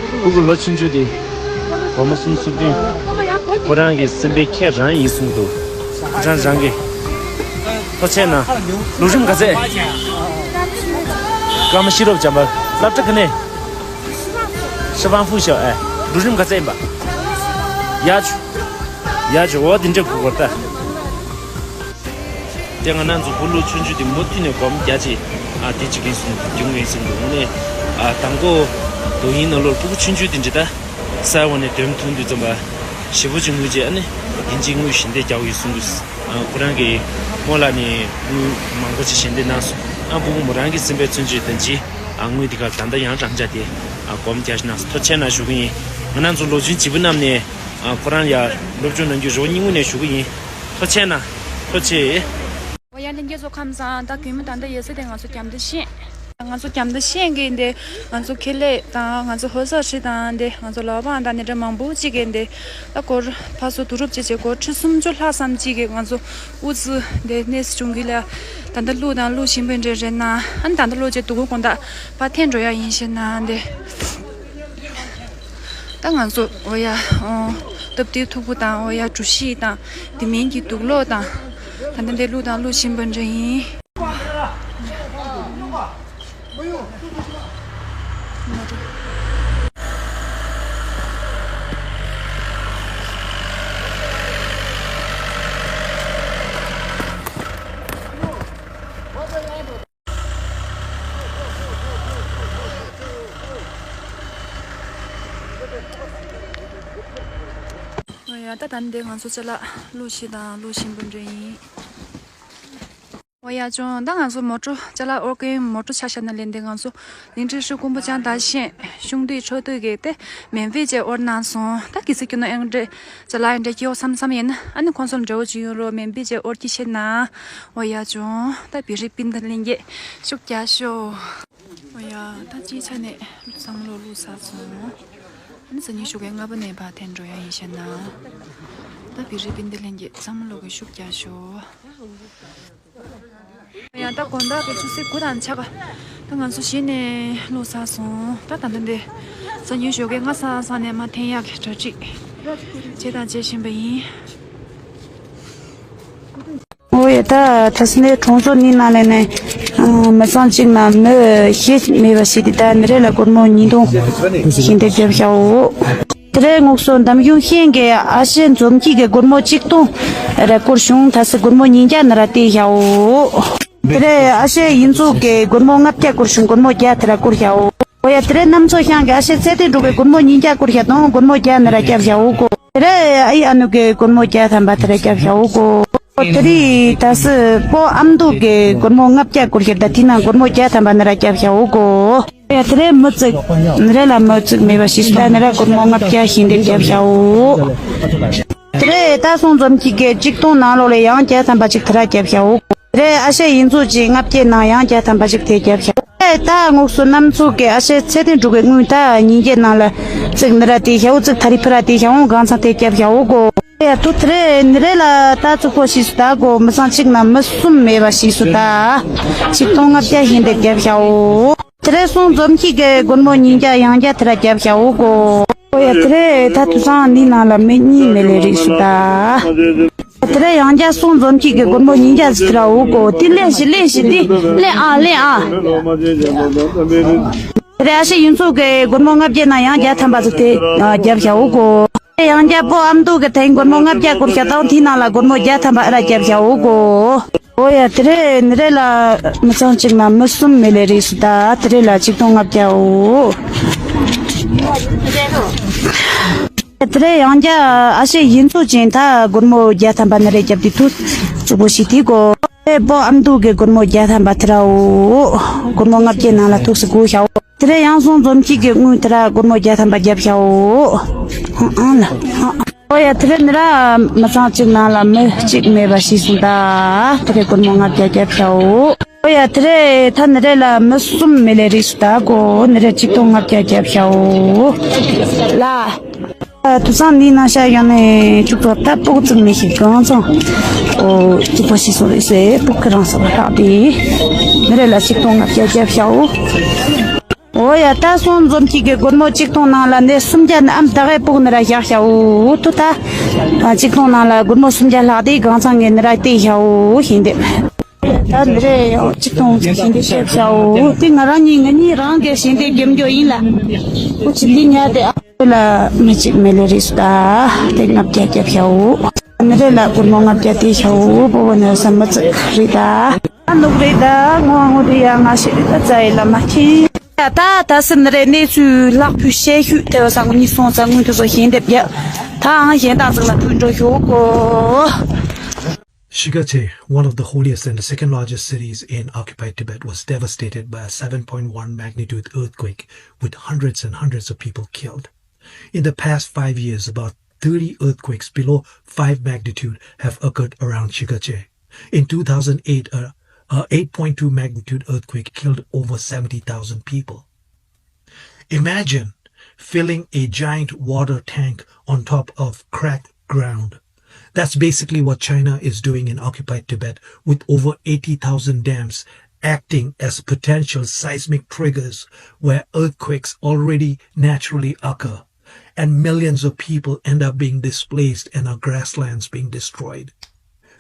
སྤུ་གུ་ལོ་ཆུང་ཆུང་དེ་སྒོར་མོ་སུམ་ཅུ་སོ་བདུན། ཁོ་རང་གི་སེམས་པའི་ཁྱེད་རང་ཡིན་གསུངས་འདུག་ཁོ་རང་རང་གི། ཐུགས་རྗེ་གནང་། ལོ་རིམ་ག་ཚད། ཀརྨ་ཤེས་རབ་བྱམས་པ། སློབ་གྲྭ་ག་ནས། ཧྲི་ཧྥང་ཧྥུ་ཞའོ། ཨེ། ལོ་རིམ་ག་ཚད་ཡིན་པ། ཡ་ཆུ། ཡ་ཆུ། འོ་དེ་འདྲ་གོ་གོ་ད། དེ་ང་རང་ཚོ་བུ་ལོ་ཆུང་ཆུང་དེ་མུ་མཐུད་ནས་སྒོར་མོ་བརྒྱ་ཅིག་ཨ། དེ་གཅིག་ཡིན་གསུངས་འདུག་རྒྱུ་ཡིན་གསུངས་འདུག་དངོས་གནས། ཨ། དང་པོ་དུས་ཡུན་ནང་ལོགས་སྤུ་གུ་ཆུང་ཆུང་དེ་འདྲ་ད་གསར་བ་ནས་འདོན་ཐུབ་དུས་ཙམ་པ་ཞེ་པོ་ཅིག་དངུལ་ཅིག་ཨ་ནི་དེ་འདྲའི་དངུལ་ཞལ་འདེབས་རྒྱག་ཡོད་གསུངས་འདུག་ཨ། ཁོ་རང་གིས་རྨོ་ལགས་ནས་དངུལ་མང་པོ་ཅིག་ཞལ་འདེབས་གནང་སོང་། ཨ། སྤུ་གུ་མོ་རང་གི་སེམས་པའི་མཚོན་བྱེད་དང་ཅི། ཨ། དངུལ་འདི་གར་ད་ལྟ་ཡང་རང་འཇགས་དེ། ཨ། སྒོར་མོ་བརྒྱ་ཅིག་གནང་སོང་། ཐུགས་རྗེ་གནང་ཞུ་གི་ཡིན། ང་རང་ཚོ་ལོ་ཆུང་བྱིས་པ་རྣམས་ནས། ཨ། ཁོ་རང་ཡར་སློབ་སྦྱོང་གནང་རྒྱུ་རེ་བ་སྙིང་དབུས་ནས་ཞུ་གི་ཡིན། ཐུགས་རྗེ་གནང་། ཐུགས་རྗེ། འོ་ཡ། ལྷན་རྒྱས་ཚོ་ཁམས་བཟང་། ད་གུས་མོ་ད་ལྟ་ཡོད་ས་དེ་ང་ཚོ་རྒྱ་མདའ་ཤན། ང་ཚོ་རྒྱ་མདའ་ཤན་གྱི་འདི་ང་ཚོ་ཁེ་ལས་དང་ང་ཚོ་ཧོ་ས་ཧྲི་དང་འདི་ང་ཚོ་ལོ་པང་དང་འདི་འདྲ་མང་པོ་ཅིག་གི་འདི་ད་སྒོར་ཕར་ཚུར་བསྡུ་རུབ་ཅིག་བྱས་སྒོར་ཁྲི་སུམ་ཅུ་ལྷག་ཙམ་ཅིག་གི་ང་ཚོ་ཨུ་ཙི་འདི་གནས་སུ་བྱུང་གི་ལ། ད་ལྟ་གླུ་དང་གླུ་ཞིམ་པོ་འདྲ་རེད་ན། ཨ་ནི་ད་ལྟ་གླུ་ཅིག་སྡུག་གུ་དགོང་དག་ཕར་འཐེན་འགྲོ་ཡ་ཡིན་ཞེ་ན་འདི། ད་ང་ཚོ་འོ་ཡ། ཨོ། སྟབས་བདེའི་ཐུག་པ་དང་འོ་ཡ་གྲུ་བཞི་དང་དེ་མིན་གྱི་དུག་ལོག་དང་། ད་ལྟ་འདི་གླུ་དང་གླུ་ཞིམ་པོ་འདྲ་ཡིན། ཨོ་ཡ། ད་ད་འདི་ང་ཚོ་ཅ་ལག་གླུ་ཞིག་དང་གླུ་ཞིམ་པོ་འདྲ་ཡིན། ཨོ་ཡ་ཅུང་། ད་ང་ཚོ་མོ་ཊ་ཅ་ལག་ཨོར་ཀན་མོ་ཊ་ཆ་ཤ་ན་ལེན་ཏེ་ང་ཚོ་ལིང་ཁྲི་ཧྲི་ཀོང་པོ་ཅང་ད་ཤེན་གཞུང་འདི་ཆོས་སྡེ་གི་དེ་མེ་འབེ་ཅེ་ཨོར་གནང་སོང་། ད་གི་སི་ཀྱི་ནོ་ཨེང་འདྲེ་ཅ་ལག་ཨེང་འདྲེ་ཀྱི་ཨོ་སམ་སམ་ཡིན་ན་ཨ་ནི་ཁོང་ཚོ་འདྲ་བོ་ཅིག་ཡོང་རོགས་མེ་འབེ་ཅེ་ཨོར་གྱི་ཤེ་ན། ཨོ་ཡ་ཅུང་། ད་བི་རི་པིན་ད་ལེན་གྱི་ཤུགས་རྒྱག་ཤོག་ཨོ་ཡ། ད་ཅི་ཆ་ནས་བསམ་བློ་བླུགས་ཚར་སོང་། ཨ་ནི་སང་ཉིན་ཞོགས་ཀས་ལྔ་པ་ནས་ཕར་འཐེན་འགྲོ་ཡ་ཡིན་ཤེ་ན། ད་བི་རི་པིན་ད་ལེན་གྱི་བསམ་བློ་གི་ཤུགས་རྒྱག་ཤོག་ཨོ་ཡ། ད་དགོང་དག་གི་ཆུ་ཚོད་དགུ་དང་ཕྱེད་ཀ་ད་ང་ཚོ་གཞི་ནས་བླུགས་ཚར་སོང་། ད་ད་ལྟ་འདི་སང་ཉིན་ཞོགས་ཀས་སྔ་ས་སང་ནས་མར་འཐེན་ཡག་གི་གྲ་སྒྲིག་བྱས་དང་བྱེད་བཞིན་པ་ཡིན། ཨོ་ཡ། ད་ཁྲ་སི་ནའི་གྲོང་ཚོ་གཉིས་ནང་ལས་ནས་མི་ཚང་གཅིག་ན་མི་ཤེས་མེད་པ་ཞིག་དེ་ད་མི་རེ་ལ་སྒོར་མོ་ཉིས་སྟོང་ཞིག་འདེགས་བརྒྱབ་ཤག་འོ། དེ་རེས་ངོགས་སོ་འདམ་གཞུང་ཤན་གྱི་ཨ་ཤེ་འཛོམས་སྐྱིད་ཀྱི་སྒོར་མོ་གཅིག་སྟོང་རེ་སྐོར་བྱུང་། ད་སི་སྒོར་མོ་ཉིས་བརྒྱ་ན་ར་དེ་ཤག་འོ། དེ་རེད། ཨ་ཤེ་ཡིན་ཚུགས་ཀྱི་སྒོར་མོ་ལྔ་བརྒྱ་བསྐུར་བྱུང་། སྒོར་མོ་བརྒྱ་དེ་ར་བསྐུར་བྱའོ། ཨོ་ཡ། དེ་རེད། གནམ་མཚོ་ཤང་གི་ཨ་ཤེ་ཚེ་བརྟན་འབྲུག་གི་སྒོར་མོ་ཉིས་བརྒྱ་བསྐུར་བྱ་དང་། སྒོར་མོ་བརྒྱ་ནི་ར་བརྒྱབ་བྱའོ་གོ། དེ་རེད། ཨ་ཡི་ཨ་ནུ་གི་སྒོར་མོ་བརྒྱ་ཐམ་པ་དེ་ར་བརྒྱབ་བྱའོ་གོ། དེ་རེད། ད་སི་སྤོ་ཨ་མདོ་གི་སྒོར་མོ་ལྔ་བརྒྱ་བསྐུར་བྱ་དང་། དེའི་ནང་སྒོར་མོ་བརྒྱ་ཐམ་པ་ནི་ར་བརྒྱབ་བྱའོ་གོ། ཡ། དེ་རེད། མི་གཅིག་ནི་རེད་ལ། མི་གཅིག་མེད་པ་ཞིག་ད་ནི་ར་སྒོར་མོ་ལྔ་བརྒྱ་ཞིག་འདེབས་བརྒྱབ་བྱའོ། དེ་རེད། ད་སོང་འཛོམས་སྐྱིད་ཀྱི་གཅིག་སྟོང་ནང་ལོགས་ལ་ཡང་བརྒྱ་ཐམ་པ་གཅིག་དེ་ར་བརྒྱབ་བྱའོ། དེ་རེད། ཨ་ཤེ་ཡིན་ཚུགས་ཀྱི་ལྔ་བརྒྱའི་ནང་ཡང་བརྒྱ་ཐམ་པ་གཅིག་དེ་བརྒྱབ་བྱའོ། དེ་རེད། ད་དངོས་སུ་གནམ་མཚོ་གི་ཨ་ཤེ་ཚེ་བརྟན་འབྲུག་གི་དངུལ་ད་ཉིས་བརྒྱའི་ནང་ལ་གཅིག་ནི་ར་དེ་བྱའོ། གཅིག་ཐ་རི་ཕི་ར་དེ་བྱའོ། གང་ཚང་དེ་བརྒྱབ་བྱའོ་གོ། ཡ། དུ་དེ་རེད། ནི་རེད་ལ། ད་གཙུག་པོ་ཞིག་སུ་ད་གོ། མི་ཚང་གཅིག་ན་མི་གསུམ་མེད་པ་ཞིག་སུ་ད་གཅིག་སྟོང་ལྔ་བརྒྱ་ཞིག་འདེབས་བརྒྱབ་བྱའོ། དེ་རེད། སོང་འཛོམས་སྐྱིད་ཀྱི་སྒོར་མོ་ཉིས་བརྒྱ་ཡང་བརྒྱ་དེ་ར་བརྒྱབ་བྱའོ་གོ། ཨོ་ཡ། དེ་རེད། ད་དུ་སང་འདི་ནང་ལ་མི་གཉིས་མེད་ལེ་རེད་སུ་ད། དེ་རེད། ཡང་བརྒྱ་སོང་འཛོམས་སྐྱིད་ཀྱི་སྒོར་མོ་ཉིས་བརྒྱ་ཟིག་དེ་ར་འོ་གོ། དེ་ལེན་ཞིག་ལེན་ཞིག་དེ་ལེན་ཨ་ལེན་ཨ། དེ་རེད། ཨ་ཤེ་ཡིན་ཚུགས་ཀྱི་སྒོར་མོ་ལྔ་བརྒྱའི་ནང་ཡང་བརྒྱ་ཐམ་པ་ཟིག་དེ་བརྒྱབ་བྱའོ་གོ། ཡང་བརྒྱ་སྤོ་ཨ་མདོ་གི་དེ་སྒོར་མོ་ལྔ་བརྒྱ་བསྐུར་བྱ་དང་། དེའི་ནང་ལ་སྒོར་མོ་བརྒྱ་ཐམ་པ་ཨ་ར་བརྒྱབ་བྱའོ་གོ། ཨོ་ཡ། དེ་རེད། ནི་རེད་ལ། མི་ཚང་གཅིག་ན་མི་གསུམ་མེད་ལེ་རེད་སུ་ད། དེ་རེད་ལ། གཅིག་སྟོང་ལྔ་བརྒྱའོ། དེ་རེད། ཡང་བརྒྱ་ཨ་ཤེ་ཡིན་ཚུགས་ཅན་ད་སྒོར་མོ་བརྒྱ་ཐམ་པ་ནི་རེད་བརྒྱབ་དེ་དུ་གཙུག་པོ་ཞིག་དེ་གོ། དེ་སྤོ་ཨ་མདོ་གི་སྒོར་མོ་བརྒྱ་ཐམ་པ་དེ་རའོ། སྒོར་མོ་ལྔ་བརྒྱའི་ནང་ལ་ཐུགས་སུ་དགོས་བྱའོ། དེ་རེད། ཡང་སོང་འཛོམས་སྐྱིད་ཀྱི་དངུལ་དེ་ར་སྒོར་མོ་བརྒྱ་ཐམ་པ་བརྒྱབ་བྱའོ། ཨ་ཨ་ལ་ཨ། ཨོ་ཡ། དེ་རེད། ནི་ར་མི་ཚང་གཅིག་ནང་ལ་མི་གཅིག་མེད་པ་ཞིག་སོང་ད། དེ་རེད། སྒོར་མོ་ལྔ་བརྒྱ་བརྒྱབ་བྱའོ། ཨོ་ཡ། དེ་རེད། ད་ནི་རེད་ལ། མི་གསུམ་མེད་ལེ་རེད་སུ་ད་གོ། ནི་རེད། གཅིག་སྟོང་ལྔ་བརྒྱ་བརྒྱབ་བྱའོ། ལ། དུ་སང་འདི་ནང་ཤ་ཡང་ནས་བཅུག་ཐོབ་ད་སྤུག་བཙུགས་མི་ཤེས་གང་ཚང་། ཨོ། བཅུག་པ་ཞིག་སོང་རེད་ཟེར། སྤུག་གི་རང་ས་ལ་ལྷག་དེ། ནི་རེད་ལ། གཅིག་སྟོང་ལྔ་བརྒྱ་བརྒྱབ་བྱའོ། ཨོ་ཡ། ད་སོང་འཛོམས་སྐྱིད་ཀྱི་སྒོར་མོ་གཅིག་སྟོང་ནང་ལ་ནས་སུམ་བརྒྱ་ནི་ཨམ་ད་གའི་སྤུག་ནི་ར་བཞག་བྱའོ། ཐུ་ད། གཅིག་སྟོང་ནང་ལ་སྒོར་མོ་སུམ་བརྒྱ་ལྷག་དེ་གང་ཚང་ངས་ནི་ར་སྟེར་བྱའོ་ཞིག་འདེབས། ད་འདི་རེད། ཡང་གཅིག་སྟོང་ཞིག་འདེབས་བྱའོ། དེ་ང་རང་གཉིས་ང་གཉིས་རང་གི་ཞིག་འདེབས་རྒྱབ་འགྱོ་ཡིན་ལ། ཁོ་ཅི་འདི་ཉལ་དེ་ཨ། ལ་མི་གཅིག་མེད་ལེ་རེད་སུ་ད། དེ་ལྔ་བརྒྱ་བརྒྱབ་བྱའོ། ནི་རེད་ལ། སྒོར་མོ་ལྔ་བརྒྱ་དེ་བྱའོ། སྤོ་བོ་ནི་ས་མི་ཚིག་རེད་ད། ནུབ་རེད་ད། ངོ་ངོ་དེ་ཡ་ང་ཞིག་རེད་ད། ཙ་ཡི་ལ་མ་ཁྱེད། ད་ད་སི་ནི་རེད། གནས་ཚུལ་ལྷག་ཕུལ་བཤད་ཤུགས་དེ་བ་ས་ངོ་གཉིས་སོང་ཙང་དངུལ་དེ་ཚོ་ཞིག་འདེབས་རྒྱབ། ད་ཨང་གཞན་དག་ཚིག་ལ་ཐུག་འགྲོ་ཤོག་གོ། Shigache, one of the holiest and the second largest cities in occupied Tibet, was devastated by a seven point one magnitude earthquake with hundreds and hundreds of people killed. In the past five years, about thirty earthquakes below five magnitude have occurred around Shigache. In two thousand eight, a, a eight point two magnitude earthquake killed over seventy thousand people. Imagine filling a giant water tank on top of cracked ground. That's basically what China is doing in occupied Tibet, with over eighty thousand dams acting as potential seismic triggers where earthquakes already naturally occur, and millions of people end up being displaced and our grasslands being destroyed.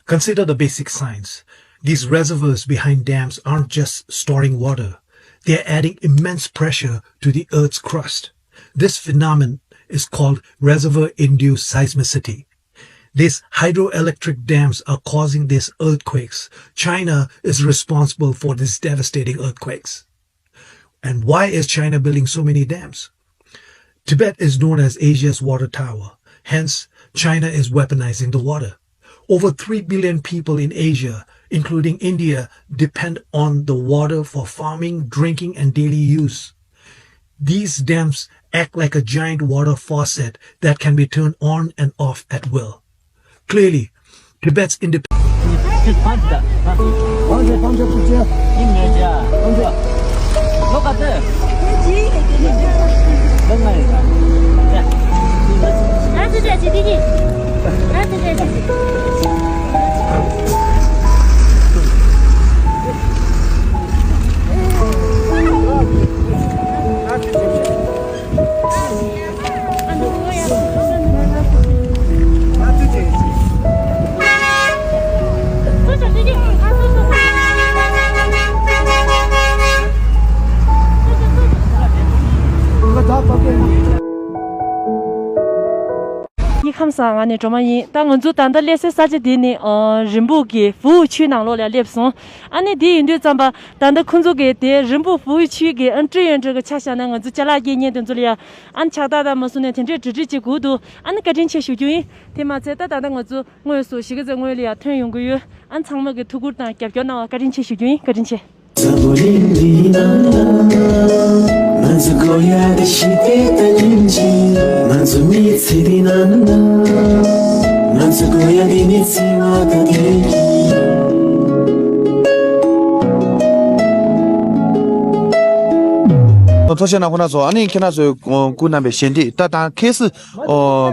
Consider the basic science. These reservoirs behind dams aren't just storing water, they are adding immense pressure to the Earth's crust. This phenomenon is called reservoir induced seismicity. These hydroelectric dams are causing these earthquakes. China is responsible for these devastating earthquakes. And why is China building so many dams? Tibet is known as Asia's water tower, hence, China is weaponizing the water. Over three billion people in Asia, including India, depend on the water for farming, drinking, and daily use. These dams act like a giant water faucet that can be turned on and off at will. Clearly, Tibet's independence. ཁྱེད་ཁམས་བཟང་། ང་ནི་སྒྲོལ་མ་ཡིན། ད་ང་ཚོ་ད་ལྟ་སླེབས་སའི་ས་ཆ་དེ་ནི་ཨ་རིན་སྤུངས་ཀྱི་ཧྥུའུ་ཆུས་ནང་ལོགས་ལ་སླེབས་སོང་། ཨ་ནི་དེ་ཡིན་དུས་ཙམ་པ་ད་ལྟ་ཁོང་ཚོ་གི་དེ་རིན་སྤུངས་ཧྥུའུ་ཆུས་ཀྱི་ཨ་ཀྲི་ཡོན་ཀྲི་གི་ཆ་བཞག་ན་ང་ཚོ་ཅ་ལག་སྐྱེལ་མཁན་དེ་ཚོ་ལ་ཡ་ཨ་ནི་ཕྱག་རྟགས་དང་མ་སོང་ནས་དེ་འདྲས་གྲ་སྒྲིག་བྱེད་དགོས་འདུག་ཨ་ནི་བཀའ་དྲིན་ཆེ་ཞུ་རྒྱུ་ཡིན། དེ་མ་ཚད་ད་ད་ལྟ་ང་ཚོ་དངོས་སུ་གཞིས་ཀ་རྩེ་ངོས་ལ་ཡ་ཐོན་ཡོང་གི་ཡོད། ཨ་ནི་ཚང་མ་གི་ཐུགས་ཁུར་དང་རྒྱབ་སྐྱོར་གནང་བ་བཀའ་དྲིན་ཆེ་ཞུ་རྒྱུ་ཡིན། བཀའ་དྲིན་ཆེ། ཐུགས་རྗེ་གནང་ཁོ་ན་ཚོ། ཨ་ནི་ཁྱེད་རང་ཚོས་སྐུ་གནང་བའི་ཞལ་འདེབས་ད་དང་ཁེ་སི་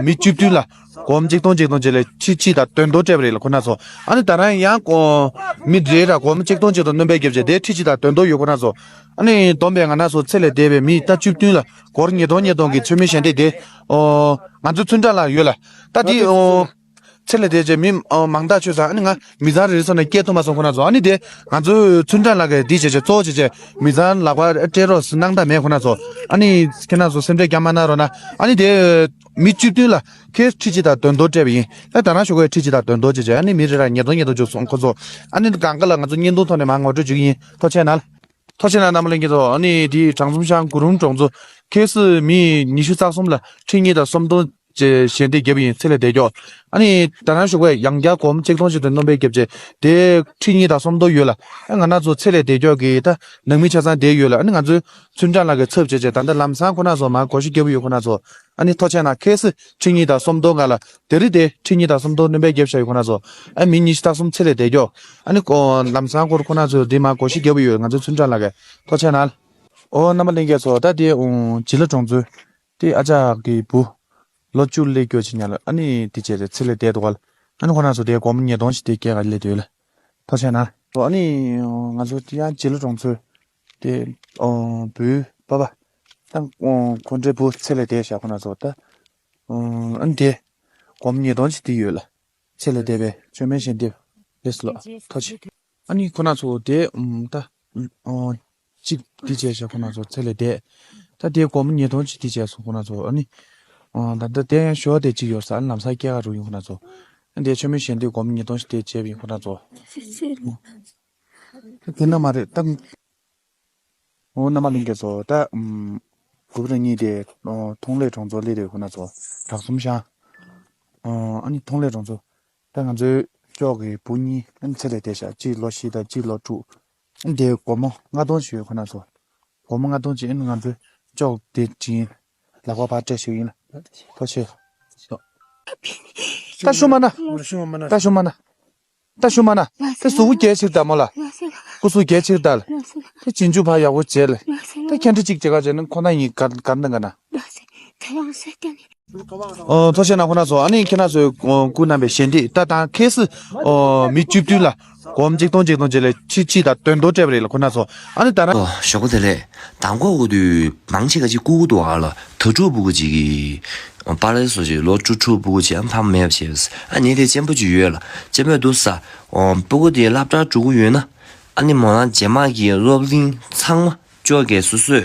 མི་བཅུ་བདུན་ལ། སྒོར་མོ་གཅིག་སྟོང་གཅིག་སྟོང་བཅས་ལ་ཁྲི་གཅིག་དང་དོན་དོ་སྤྲད་པ་རེད་ལ་ཁོ་ན་ཚོ། ཨ་ནི་ད་རང་ཡང་ཨོ་མི་རེ་ར་སྒོར་མོ་གཅིག་སྟོང་གཅིག་སྟོང་སྣོན་པ་བརྒྱབ་བྱས་དེ་ཁྲི་གཅིག་དང་དོན་དོ་ཡོད་ཁོ་ན་ཚོ། ཨ་ནི་བསྡོམས་པས་ང་རང་ཚོ་ཚེ་ལས་འདས་པའི་མི་ད་བཅུ་བདུན་ལ་སྒོར་ཉིས་སྟོང་ཉིས་སྟོང་གི་མཚན་སྨད་ཞལ་འདེབས་དེ་ཨོ་ང་ཚོ་ཚུན་ཀྲང་ལགས་ཡོད་ལ། ད་དེ་ཨོ་ཚེ་ལས་འདས་བྱས་མི་ཨོ་མང་དག་ཆོད་ཙང་ཨ་ནི་ང་མི་ཚང་རེ་རེ་ཚོ་ནས་སྐྱེལ་ཐུབ་མ་སོང་ཁོ་ན་ཚོ། ཨ་ནི་དེ་ང་ཚོ་ཚུན་ཀྲང་ལགས་ཀྱིས་འདི་བྱས་བྱས་གཙོ་བོ་བྱས་བྱས་མི་ཚང་ལག་པ་སྤྲད་རོགས་གནང་དང་མེད་ཁོ་ན་ཚོ། ཨ་ནི་ཁྱེད་རང་ཚོ་སེམས་ཁྲལ་རྒྱག་མ་གནང་རོགས་གནང་། ཨ་ནི་དེ། མི་བཅུ་བདུན་ལ་ཁེ་ཁྲི་གཅིག་དང་དོན་དོ་སྤྲད་པ་ཡིན། ད་ད་རང་ཞོགས་ཀས་ཁྲི་གཅིག་དང་དོན་དོ་བྱས་བྱས་ཨ་ནི་མི་རེ་ར་ཉིས་སྟོང་ཉིས་སྟོང་བཅུག་སོང་ཁོ་ཚོ། ཨ་ནི་གང་ག་ལ་ང་ཚོ་བརྙན་ཐུང་ཐོག་ནས་མར་ངོ་སྤྲོད་བྱེད་ཀྱི་ཡིན། ཐུགས་རྗེ་གནང་། ཐུགས་རྗེ་གནང་རྣམ་པ་ལྷན་རྒྱས་ཚོ། ཨ་ནི་དེའི་དྲང་གསུམ་ཤང་གུ་རུམ་གྲོང་ཚོ་ཁེ་སི་མི་ཉི་ཤུ་རྩ་གསུམ་ལ་ཁྲི་གཉིས་དང་སུམ་སྟོང་བཅས་ཞལ་འདེབས་བརྒྱབ་པ་ཡིན། ཚེ་ལས་འདས་མཆོག་ཨ་ནི་ད་རང་ཞོགས་ཀས་ཡང་བསྐྱར་སྒོར་མོ་གཅིག་སྟོང་ཞིག་ཏུ་སྣོན་པ་བརྒྱབ་བྱས་དེ་ཁྲི་གཉིས་དང་སུམ་སྟོང་ཡོད་ལ། ཨ་ང་རང་ཚོ་ཚེ་ལས་འདས་མཆོག་གི་ད་ནང་མི་ཆ་ཚང་བསྡད་ཡོད་ལ། ཨ་ནི་ང་ཚོའི་ཚུན་ཀྲང་ལགས་ཀྱི་ཚབ་བྱས་བྱས་ད་ལྟ་ལམ་སང་ཁོ་ན་ཚོ་མར་སྒོར་གཞས་བརྒྱབ་ཡོད་ཁོ་ན་ཚོ། ཨ་ནི་ཐུགས་རྗེ་གནང་། ཁེ་སི་ཁྲི་གཉིས་དང་སུམ་སྟོང་ང་ལ་དེ་རིང་དེ་ཁྲི་གཉིས་དང་སུམ་སྟོང་སྣོན་པ་བརྒྱབ་བཞག་ཡོད་ཁོ་ན་ཚོ། ཨ་མི་ཉི་ཤུ་རྩ་གསུམ་ཚེ་ལས་འདས་མཆོག་ཨ་ནི་ལམ་སང་ཁོ་ཁོ་ན་ཚོ་འདི་མར་སྒོར་གཞས་བརྒྱབ་ཡོད། ང་ཚོའི་ཚུན་ཀྲང་ལགས་ཀྱིས་ཐུགས་རྗེ་གནང་། ཨོ་རྣམ་པ་ལྷན་རྒྱས་ཚོ། ད་དེ་འོང་བྱི་ལ་གྲོང་ཚོའི་དེ་ཨ་ཅག་གི་བུ་ལོ་བཅུ་སླེབས་རྒྱུ་ཅིག་ཉལ་ལ། ཨ་ནི་དེ་བྱས་ཏེ་ཚེ་ལས་འདས་འདུག་ག་ལ། ཨ་ནི་ཁོ་རང་ཚོ་དེ་སྒོར་མོ་ཉིས་སྟོང་ཞིག་དེ་སྐྱེལ་ག་སླེབས་འདུག་ལ། ཐུགས་རྗེ་གནང་། ཨ་ནི་ང་ཚོ་དེ་ཡང་བྱི་ལ་གྲོང་ཚོའི་དེ་ཨོ་བུའི་པ་པ་ད་ཁོ་འདྲའི་བུ་ཚེ་ལས་འདས་བཞག་ཁོ་རང་ཚོ། ད་ཨ་ནི་དེ་སྒོར་མོ་ཉིས་སྟོང་ཞིག་དེ་ཡོད་ལ། ཚེ་ལས་འདས་པའི་མཚན་སྨད་ཞལ་འདེབས་ལགས་སོ། ཐུགས་རྗེ་ཆེ། ཨ་ནི་ཁོ་རང་ཚོ་དེ་ཨམ་ད་ཨོ་གཅིག་འདི་བྱས་བྱས་ཁོ་རང་ཚོ་ཚེ་ལས་འདས། ད་དེ་སྒོར་མོ་ཉིས་སྟོང་གཅིག་འདི་བྱས་སོང་ཁོ་རང་ཚོ། ཨ་ནི་ཨོ་ད་ལྟ་དེ་ཡང་ཞོ་དེ་གཅིག་ཡོད་ས། ཨ་ནི་ལམ་སང་སྐྱེལ་ག་འགྲོ་ཡིན་ཁོ་རང་ཚོ། ཨ་ནི་དེ་མཚན་སྨད་ཞལ་འདེབས་སྒོར་མོ་ཉིས་སྟོང་ཞིག་དེ་བྱས་པ་ཡིན་ཁོ་རང་ཚོ། དེ་ན་མ་རེད་ད། འོ་རྣམ་པ་ལྷན་རྒྱས་ཚོ། ད་ཨམ་དགུ་པ་རང་ཉིད་དེ་ཨོ་ཐོང་ལེ་གྲོང་ཚོ་སླེབས་རེད་ཁོ་ན་ཚོ། དྲག་གསུམ་ཤང་། ཨོ་ཨ་ནི་ཐོང་ལེ་གྲོང་ཚོ། ད་ང་ཚོའི་ཅོག་གི་བུ་གཉིས་ཨ་ནི་ཚེ་ལས་འདས་ཤག་གཅིག་ལོ་བཞི་དང་གཅིག་ལོ་དྲུག་ཨ་ནི་དེ་སྒོར་མོ་ལྔ་སྟོང་ཞིག་ཡོད་ཁོ་ན་ཚོ། སྒོར་མོ་ལྔ་སྟོང་ཅིག་ཨ་ནི་ང་ཚོའི་ཅོག་དེ་བྱིན་ལག་པ་ཕར་སྤྲད་ཞིག་ཡིན་ལ། ཐུགས་རྗེ་ཆེ། ད་ཤུ་མ་ན། ད་ཤུ་མ་ན། ད་ཤུ་མ་ན། ད་གཟུགས་པོ་རྒྱལ་ཕྱིར་ད་མོ་ལ། སྐུ་གཟུགས་རྒྱལ་ཕྱིར་ད་ལ། ད་ཅིན་ཅུ་ཕ་ཡག་པོ་བྱས་ལ། ད་ཁྱེད་འདྲ་གཅིག་བྱེད་ག་བྱས་ན་ཁོ་ན་ཡིན་གར་གར་འདང་ག་ན། ཨོ་ཐུགས་རྗེ་གནང་ཁོ་ན་ཚོ། ཨ་ནི་ཁྱེད་རང་ཚོས་ཨོ་སྐུ་གནང་བའི་ཞལ་འདེབས་ད་དང་ཁེ་སི་ཨོ་མི་བཅུ་བདུན་ལ་སྒོར་མོ་གཅིག་སྟོང་གཅིག་སྟོང་བཅས་ལ་ཁྲི་གཅིག་དང་དོན་དོ་སྤྲད་པ་རེད་ལ་ཁོ་ན་ཚོ། ཨ་ནི་ད་རང་ཨོ་ཞོགས་པ་དེ་ལས་དང་པོ་འོ་དུས་མང་ཆེ་ག་ཅིག་སྐུ་གུ་འདུག་ཨ་ལ། དྭ་ཕྲུག་སྤུ་གུ་ཅིག་གིས་པཱ་ལགས་སོ་ཅིག་ལོ་བཅུ་དྲུག་སྤུ་གུ་ཅིག་ཨ་ཕ་མ་མེད་པ་བྱས། ཨ་ནི་དེ་གཅེན་པོ་ཅིག་ཡོད་ལ། གཅེན་པོས་འདུག་ས་ཨོ་སྤུ་གུ་དེ་སློབ་གྲྭར་འགྲོ་གི་ཡོད་ན། ཨ་ནི་མོ་རང་རྗེས་མ་གི་སློབ་གླིང་ཚང་མ་ཅོག་གིས་སོ་སོས་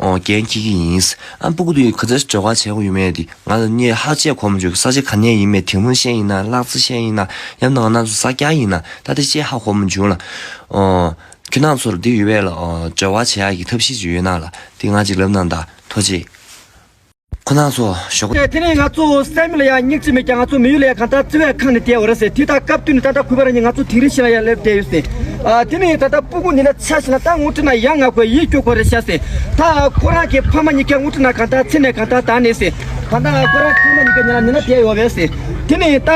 ཨོ་འགན་འཁྱེར་གྱི་ཡིན། ཨ་སྤུ་གུ་དེ་ག་ཚོད་འབྲེལ་བ་བྱེད་དགོས་ཡོད་མེད་དེ་ང་ལ་ངས་ཧ་ཅང་གོ་མ་བྱུང་། ས་ཆ་ག་ནས་ཡིན་མིན། དེ་མོ་ཤེས་ཡིན་ན། གླ་རྩི་ཤེས་ཡིན་ན། ཡང་ན་ང་རང་ཚོ་ས་སྐྱ་ཡིན་ན། ད་དེ་ཅིག་ཧ་གོ་མ་བྱུང་ལ། ཨོ་ཁྱེད་རང་ཚོར་འདི་ཡོད་པས་ལ། ཨོ་འབྲེལ་བ་བྱེད་ཡག་གི་ཐབས་ཤེས་ཅིག་ཡོད་ན་ལ། དེ་ང་ཅིག་ལབ་གནང་དང་། ཐུགས་རྗེ་ཆེ། ཁོ་རང་ཚོ་ཞོགས་དེ་དེ་ནས་ང་ཚོ་སད་མི་ལ་ཡ་སྙིང་རྗེ་མེད་ཀྱང་ང་ཚོ་མི་ཡུལ་ལ་ཡ་གང་ལྟར་བརྩི་བའི་ཁང་ནས་བསྡད་ཡོད་རེད་ཟེར། དེ་ད་སྐབས་དུས་ནས་ད་ལྟ་གུས་པ་རང་ཉིད་ང་ཚོ་དིང་རི་ཤི་ལ་ཡ་སླེབས་བསྡད་ཡོད་ཟེར། ཨ་དེ་ནས་ད་ལྟ་སྤུ་གུ་འདི་ན་ཆ་བཞག་ན་ད་ངོ་སྤྲོད་ན་ཡང་ང་ཁོས་ཡིད་སྐྱོ་གོ་རེད་ཤག་ཟེར། ད་ཁོ་རང་གི་ཕ་མ་གཉིས་ཀ་ངོ་སྤྲོད་ན་གང་ལྟར་ཚེ་ནས་གང་ལྟར་ད་ནས་ཟེར། གང་ལྟར་ཁོ་རང་ཕ་མ་གཉིས་ཀ་ཉལ་ལ་ཉལ་ན་བསྡད་ཡོད་པས་ཟེར། དེ་ནས་ད་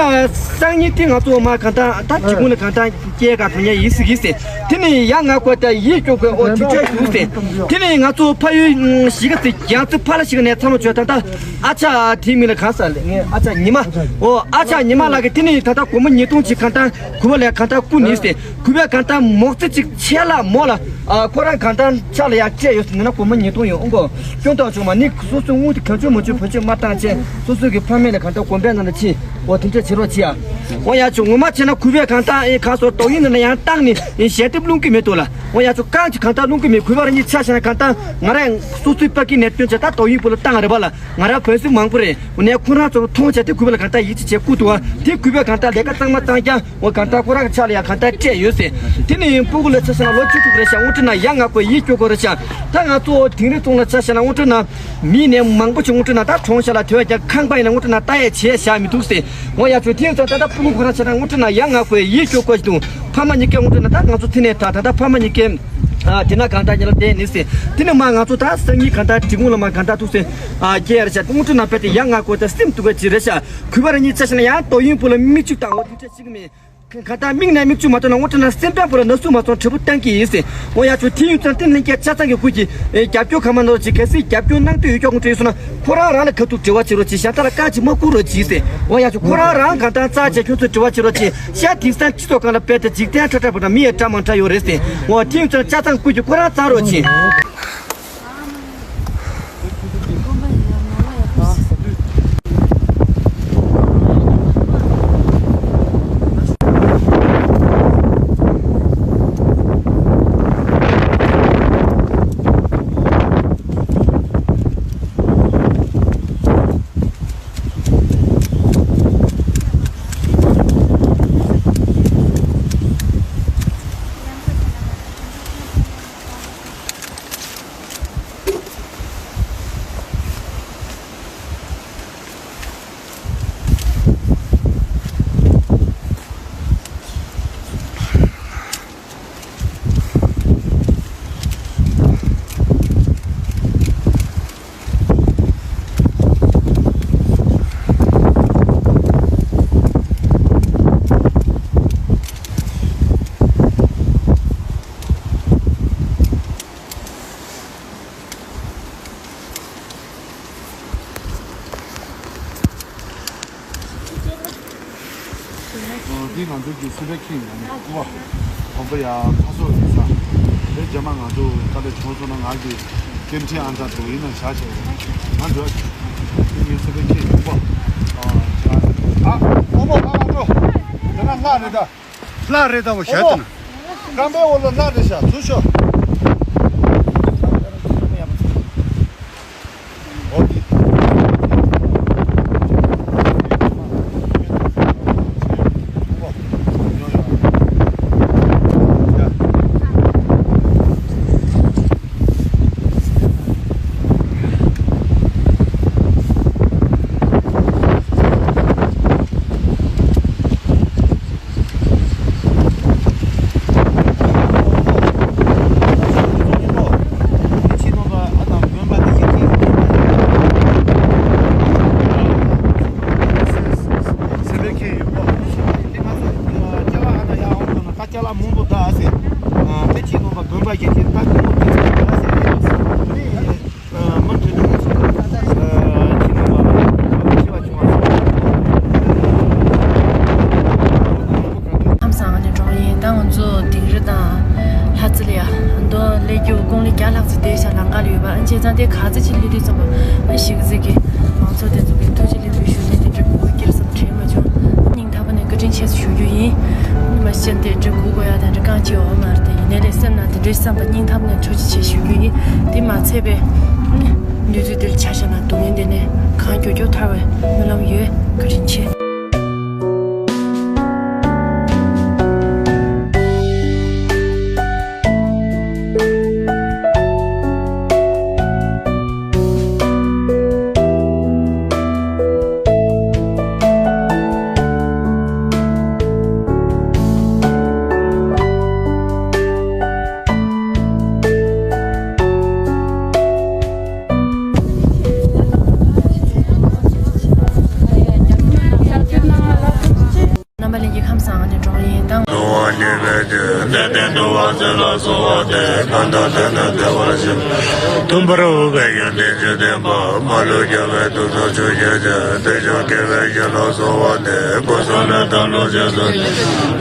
སང་ཉིན་དེ་ང་ཚོ་མ་གང་ལྟར་ད་གཅིག་པུ་ལ་གང་ལྟར། སྐྱེས་ག་དོན་ཡ་ཡིག་སི་ཡིག་སི། དེ་ནས་ཡ་ང་ཀོ་ཏ་ཡིད་སྐྱོ་གོ་ཨོ་དེ་ཆ་ཡིག་སི། དེ་ནས་ང་ཚོ་ཕ་ཡུལ་གཞིས་ཀ་རྩེ་རྒྱལ་རྩེ་ཕ་ལ་ཞིག་ནས་ཚང་མ་བྱོས་ད་ལྟ་ཨ་ཅག་དེའི་མིང་ལ་གང་ཟེར་ལེ། ངས་ཨ་ཅག་ཉི་མ། ཨོ་ཨ་ཅག་ཉི་མ་ལགས་ཀྱིས་དེ་ནས་ད་ལྟ་སྒོར་མོ་ཉིས་སྟོང་ཅིག་གང་ལྟར་གུས་པ་ལ་གང་ལྟར་བསྐུར་ནས་སི། གུས་པས་གང་ལྟར་མོག་རྩི་ཅིག་ཆད་ལ་མོ་ལ། ཨ་ཁོ་རང་གང་ལྟར་ཕྱག་ལ་ཡར་སྤྲད་ཡོད་ཟེར་ན་སྒོར་མོ་ཉིས་སྟོང་ཡོད། ཨང་གོ་སྐྱོན་ཐག་ཆོད་མ་ནི་སོ་སོའི་དངུལ་དེ་གང་བྱུང་མང་བྱུང་བེད་སྤྱོད་མ་བཏང་བྱས་སོ་སོའི་གི་ཕ་མེས་ལ་གང་ལྟར་དགོན་པའི་ནང་ལ་ཕྱིན། འོ་དེ་འདྲ་བྱེད་རོགས་བྱེད་ཨ། འོ་ཡ་ཆུ་ངོ་མ་བྱས་ན་གུས་པས་གང་ལྟར་ཨེ་གང་སོར་དོགས་ཡིག་ནང་ལ་ཡང་བཏང་ནས་ཨེ་ཞལ་འདེབས་སློང་གི་མེད་དོ་ལ། འོ་ཡ་ཆུ་རྐང་གཅིག་གང་ལྟར་སློང་གི་མེད། གུས་པ་རང་ཉིད་ཆ་བཞག་ན་གང་ལྟར་ང་རང་སོ་སོའི་ཕ་གི་ནས་སྟོན་བྱས་ད་དོགས་ཡིག་བུ་ལ་བཏང་རེད་པ་ལ། ང་རང་བོན་སྲིད་མང་པོ་རེད། འོ་ནས་ཁོ་རང་ཚོ་མཐོང་བྱས་དེ་གུས་པ་ལ་གང་ལྟར་ཡིད་ཆེས་བྱས་བསྐུར་འདུག་ཨ། དེ་གུས་པས་གང་ལྟར་ལས་ཀ་གཙང་མ་བཏང་ཀྱང་། འོ་གང་ལྟར་ཁོ་རང་གི་ཕྱག་ལ་ཡང་གང་ལྟར་སྤྲད་ཡོད་ཟེར། དེ་ནས་ཡིན་སྤུ་གུ་ལ་ཆ་བཞག་ན་ལོ་བཅུ་དྲུག་རེད་ཤག་དངུལ་ཁྲི་ནང་ཡ་ང་དགོས་ཡིད་སྐྱོ་དགོས་རེད་ཤག་ད་ང་ཚོ་དིང་རི་རྫོང་ལ་ཆ་བཞག་ན་དངུལ་ཁྲི་ནང་མི་ནས་མང་པོ་ཞིག་དངུལ་ཁྲི་ནང་ད་གྲོང་ཤག་ལ་དེ་བས་ཀྱང་ཁང་པ་ཡིན་ན་དངུལ་ཁྲི་ནང་ལྟ་ཡས་བྱས་བཞག་མི་འདུག་ཟེར། འོ་ཡ་ཚོ་དེ་ཡིན་ཙང་ད་ལྟ་སྤུ་གུ་ཁོ་རང་ཆ་བཞག་ན་དངུལ་ཁྲི་ནང་ཡ་ང་དགོས་ཡིད་སྐྱོ་དགོས་ཞིག་འདུག་ཕ་མ་གཉིས་ཀའི་དངུལ་ཁྲི་ནང་ད་ང་ཚོ་ཚེ་ནས་ད་ད་ལྟ་ཕ་མ་གཉིས་ཀའི་ཨ་དེ་ན་གང་ལྟར་ཉེ་ལ་བསྡད་ནི་ཟེར། དེ་ནས་མ་ང་ཚོ་ད་སང་ཉིན་གང་ལྟར་འབྲི་གུང་ལ་མ་གང་ལྟར་ཐུག་ཟེར། ཨ་རྒྱལ་རེད་ཤག་དངུལ་ཁྲི་ནང་བལྟས་ཏེ་ཡ་ང་དགོས་ད་སེམས་སྡུག་པ་ཅིག་རེད་ཤག་གུས་པ་རང་ཉིད་ཆ་བཞག་ན་ཡང་དོགས་ཡིན་པོ་ལ་མིག་ཆུ་བཏང་འོ་དེ་འདྲ་ཞིག་མིན། གང་ལྟར་མིག་ནས་མིག་ཆུ་མ་གཏོང་ན་དངུལ་ཁྲི་ནང་སེམས་ཁྲལ་པོ་ལ་ན་ཟུག་མ་སོང་དྲིལ་བུ་བཏང་གི་ཡིན་ཟེར། འོ་ཡ་ཆུ་དེ་ཡིན་ཙང་བསྟན་ལྷན་རྒྱས་ཆ་ཚང་གི་སྐུ་གྱི་རྒྱབ་སྐྱོར་གང་མ་ནོར་ཅིག་གལ་སྲིད་རྒྱབ་སྐྱོར་གནང་འདོད་ཡོད་ཀྱང་དངུལ་ཁྲི་ཡོད་སོང་ན་ཁོ་རང་རང་ལ་ཁ་ཐུག་དྲི་བ་བྱེད་རོགས་གྱིས། གཞན་དག་ལ་བཀའ་ཅིག་མ་བསྐུར་རོགས་གྱིས་ཟེར། འོ་ཡ་ཆུ་ཁོ་རང་རང་གང་ལྟར་རྩ་ཆེ་ཁྱོད་ཚོས་དྲི་བ་བྱེད་རོགས་གྱིས། ཤ་དེང་སང་སྤྱི་ཚོགས་སྒང་ལ་སྤེལ་ཏེ་འཇིག་རྟེན་ཁྲ་ཁྲ་བ་དང་མི་ཡི་འདྲ་མང་འདྲ་ཡོད་རེད་ཟེར། འོ་དེ་ཡིན་ཙང་ཆ་ཚང་སྐུ་གྱི་ཁོ་རང་རྩ་རོགས་གྱིས། འདི་ང་ཚོ་གི་སེམས་པའི་ཁྱིམ་ཡང་ནི་སྐུ་པ་དང་པོ་ཡང་ཕ་སོགས་ཡིན་ས་རེད། རྗེས་མ་ང་ཚོ་དཀའ་ལས་བྱུང་སོང་ན་ང་གི་སྐྱེམས་ཁྲལ་ཨང་གྲངས་འདུག་ཡིན་ན་བཞག་བྱས་རེད། ང་འགྲོ་ཡ་ཆུ་ངའི་སེམས་པའི་ཁྱིམ་སྐུ་པ་ཨ་ཨོ་མོ་ཨ་ཨ་འགྲོ་དེ་ན་ལྷ་རེད་ད། ལྷ་རེད་ད་བ་ཞལ་དུ་ན། རྐང་པའི་འོག་ལ་ལྷ་རེད་ཤག་ཚུར་ཤོག་ཅ་ལག་མང་པོ་འདུག་ཨ་ཟེར། ཨ་དེ་ཅི་ནོར་བ་དགོན་པ་གི་དེ་ལྟ་གི་མོ་དེ་ཚོ་འདུག་ཨ་ཟེར་ཡོད་ཟེར། ཨ་མི་འདྲ་འདྲ་ཚོ་ཨ་ཅི་ནོར་བ་ཆེ་བ་ཆུང་བ་ཚོ། ཁམས་བཟང་ནས་འགྲོ་ཡིན། ད་ང་ཚོ་དིང་རི་དང་ལྷ་རྩེ་ལ་ཡ་མདོ་སླེབས་རྒྱུ་ཀོང་ལི་བརྒྱ་ལྷག་ཙམ་བསྡད་ཤག་ལམ་ཁ་ལ་ཡོད་པ། ཨ་བྱས་ཙང་དེ་ག་ཚོད་ཅིག་སླེབས་དུས་ཙམ་པ་ཨ་ཞིག་ཟིག་གི་མང་ཚོགས་དེ་ཚོ་གི་ཐུགས་རྗེ་ལེགས་འབུལ་ཞུ་ནས་དེ་འདྲ་གུ་གུ་སྐྱེལ་བསམ་དྲན་མ་བྱུང་། སྙིང་ཐག་པ་ནས་བཀའ་དྲིན་ཆེ་ཞུ་རྒྱུ་ཡིན། མ་གཞི་དེ་འདྲ་སྒུག་དགོས་ཡ་དེ་འདྲ་རྐང་གཅིག་ཡོད་མ་རེད་དེ། ཡིན་ནའི་ལས་སེམས་ནང་དེ་འདྲའི་བསམ་པ་སྙིང་ཐག་ནས་ཐུགས་རྗེ་ཆེ་ཞུ་རྒྱུ་ཡིན། དེ་མ་ཚད་པའི་ནུས་ཚོད་དེར་ཆ་བཞག་ན་སྡུག་བསྔལ་དེ་ནས་གང་མགྱོགས་མགྱོགས་ཐར་བའི་སྨོན་ལམ་ཡོད། བཀའ་དྲིན་ཆེ། ཚེ་ལ་གསོལ་བ་འདེབས། གང་དག་དེ་ནི་བདེ་བར་གཤེགས། མཐུན་པར་དབུགས་པའི་ཡོན་ཏན་བཅུ་ལྡན་པ། མ་ལུས་རྒྱལ་བའི་གདུགས་དང་ཆོས་ཀྱི་རྗེ། དེ་བཞིན་དགེ་བའི་བཤེས་ལ་གསོལ་བ་འདེབས། ཀུན་བཟང་ལས་དང་ལོངས་སྤྱོད་ཚུལ།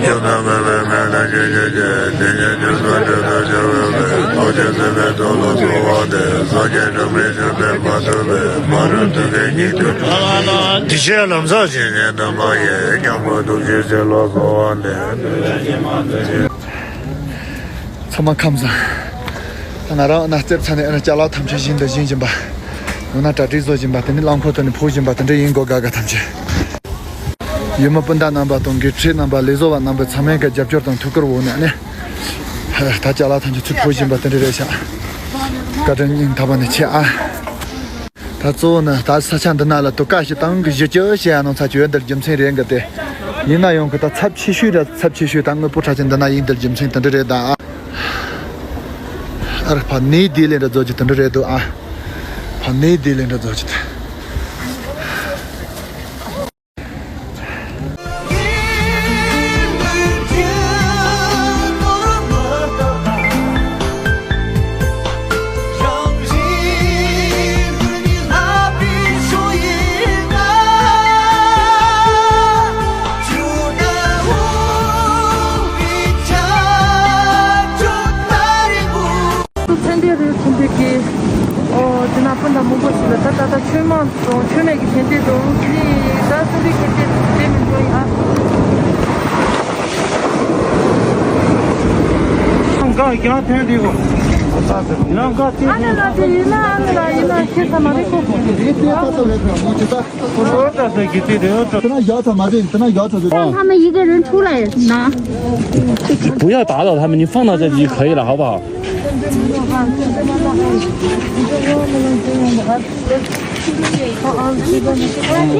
ཡུམ་དང་འགོད་པའི་མཎྜལ་ཆོས་ཀྱི་རྗེ། དེ་ཉིད་ཀུན་བཟང་དྲི་དང་བཅས་པའི་དབུས། ཐུགས་རྗེས་གཟིགས་པའི་ཚོགས་ལ་གསོལ་བ་འདེབས། སངས་རྒྱས་འགྲོ་མིའི་སྤྱོད་པས་མ་ཐུལ་བའི། མ་རིག་མཐུན་རྐྱེན་ཉིད་དུ་གྲོལ། དེ་ཕྱིར་ལམ་བཟང་ཞིང་ཆེན་དམ་པ་ཡི། སྐྱབས་མགོན་ཐུགས་རྗེའི་སྲས་ལ་གསོལ་བ་འདེབས། ཚང་མ་ཁམས་བཟང་། ད་ང་རང་ན་རྩེབ་ཚ་ནས་ཨ་ན་ཅ་ལག་ཐམས་ཅད་བཞིན་དུ་བཞིན་བཞིན་པ། འོ་ན་གྲ་སྒྲིག་བཟོ་བཞིན་པ་དེ་ནི་རླངས་འཁོར་དུ་ནི་ཕོག་བཞིན་པ་དེ་འདྲ་ཡིན་དགོས། དགའ་དགའ་ཐམས་ཅད། ཡུལ་མི་སྤུན་ཟླ་རྣམ་པ་དང་དགེ་ཕྲུག་རྣམ་པ་ལས་བཟོ་བ་རྣམ་པ་ཚང་མའི་གི་རྒྱབ་སྐྱོར་དང་ཐུགས་ཁུར་འོག་ནས་ནི། ད་ཅ་ལག་ཐམས་ཅད་ཚུར་ཕོག་བཞིན་པ་དེ་འདྲ་རེད་ཤག་བཀའ་དྲིན་སྙིང་ཐག་པ་ནས་ཆེ་ཨ། ད་གཙོ་བོ་ནི་ད་ས་ཆ་འདི་ན་ལ་དུ་ཀ་ཞིག་དང་གི་གཞི་བཅུ་ཞེས་ཡང་ནང་ཚ་བཅོས་འདིར་རྒྱུ་མཚན་རེད་འགི་སྟེ། ཡིན་ན་ཡང་གི་ད་ཚབས་ཆེ་ཤོས་ར་ཚབས་ཆེ་ཤོས་ད་དངོས་པོ་ཕྲ་ཅན་འདི་ན་ཡིན་འདིར་རྒྱུ་མཚན་དེ་འདྲ་རེད་ད་ཨ། ཨར་ཕ་ནི་དེ་ལས་འདྲ་བཟོ་རྒྱུ་དེ་འདྲ་རེད་འདུག་ཨ། ཕ་ནི་དེ་ལས་འདྲ་བཟོ་རྒྱུ་དེ། ཚན་ཏེ་རུ་ཚན་ཏེ་གི་ཨོ་དེ་ན་སྤུན་ཟླ་མང་པོ་ཞིག་ལ་ད་ད་ད་ཆོས་མང་དང་ཆོས་མེད་ཀྱི་ཚན་ཏེ་དང་ནི་ད་སུ་རི་ཚན་ཏེ་དེ་མི་འགྲོ་ཡ། ལམ་ཀ་ཡང་ཐོན་དེ་གོ། ལམ་ཀ་དེ། ཨ་ནི་ལ་དེ་ཡིན་ན་ཨ་ནི་ལ་ཡིན་ན་ཤེས་ས་མ་རེད་ཁོ། 他们一个人出来呢。不要打扰他们，你放到这里就可以了，好不好？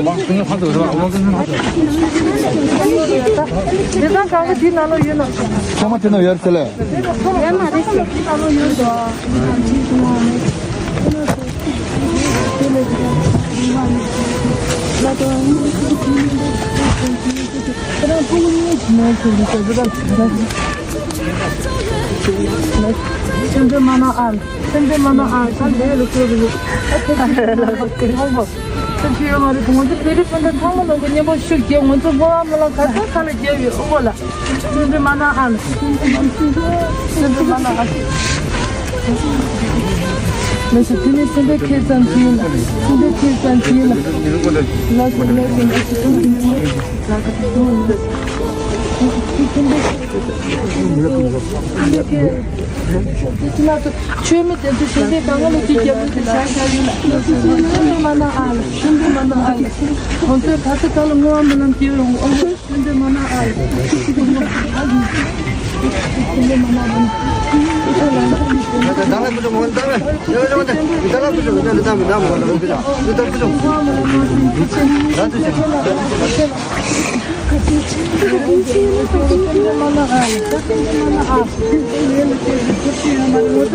往中间跑走是吧？往中间跑走。你刚刚个地哪路有呢？什么地哪路有嘞？ སེམས་ཁྲལ་མ་གནང་ཨ། སེམས་ཁྲལ་མ་གནང་ཨ། ཁ་ལས་ལ་སྐྱོ་གི་ཡོད། ཨ་ཁ་ཁ་ལ་ལ་སྐྱོ་གི་ཡོད། སེམས་ཁྲལ་ཡོད་མ་རེད། ང་ཚོ་བོད་རིགས་སྤུན་ཟླ་ཚང་མ་ལ་ངོ་མཉམ་པོ་ཤུགས་རྒྱབ། ང་ཚོ་ངོ་བ་མ་ལ་ཁ་ཚ་ཁ་ལ་རྒྱབ་ཡོད། ཨོ་ལ་སེམས་ཁྲལ་མ་གནང་ཨ། སེམས་ཁྲལ་མ་གནང་ཨ། མེ་ཤ་དེ་ནི་སེམས་ཁྲལ་ཁེལ་ཙམ་གྱིས་ལ། སེམས་ཁྲལ་ཁེལ་ཙམ་གྱིས་ལ། ལ་སེམས་ཁྲལ་ཁེལ་ཙམ་གྱིས་ལ། ཆོས་མེད་དེ་ཚོ་ཞིང་སྡེ་གང་ག་ལ་ཅིག་རྒྱབ་ལུགས་དེ་བྱ་བྱ་ཡིན་ལ། ཤིང་སྡེ་མ་ན་ཨ་ལ། ཤིང་སྡེ་མ་ན་ཨ་ལ། ཁོང་ཚོས་ད་ཚོད་ད་ལ་བསྔོ་བ་སྨོན་ལམ་སྐྱེ་ཡོང་། ཤིང་སྡེ་མ་ན་ཨ་ལ། ཤིང་སྡེ་མ་ན་ཨ་ལ། གང་ག་ན་ཡོད་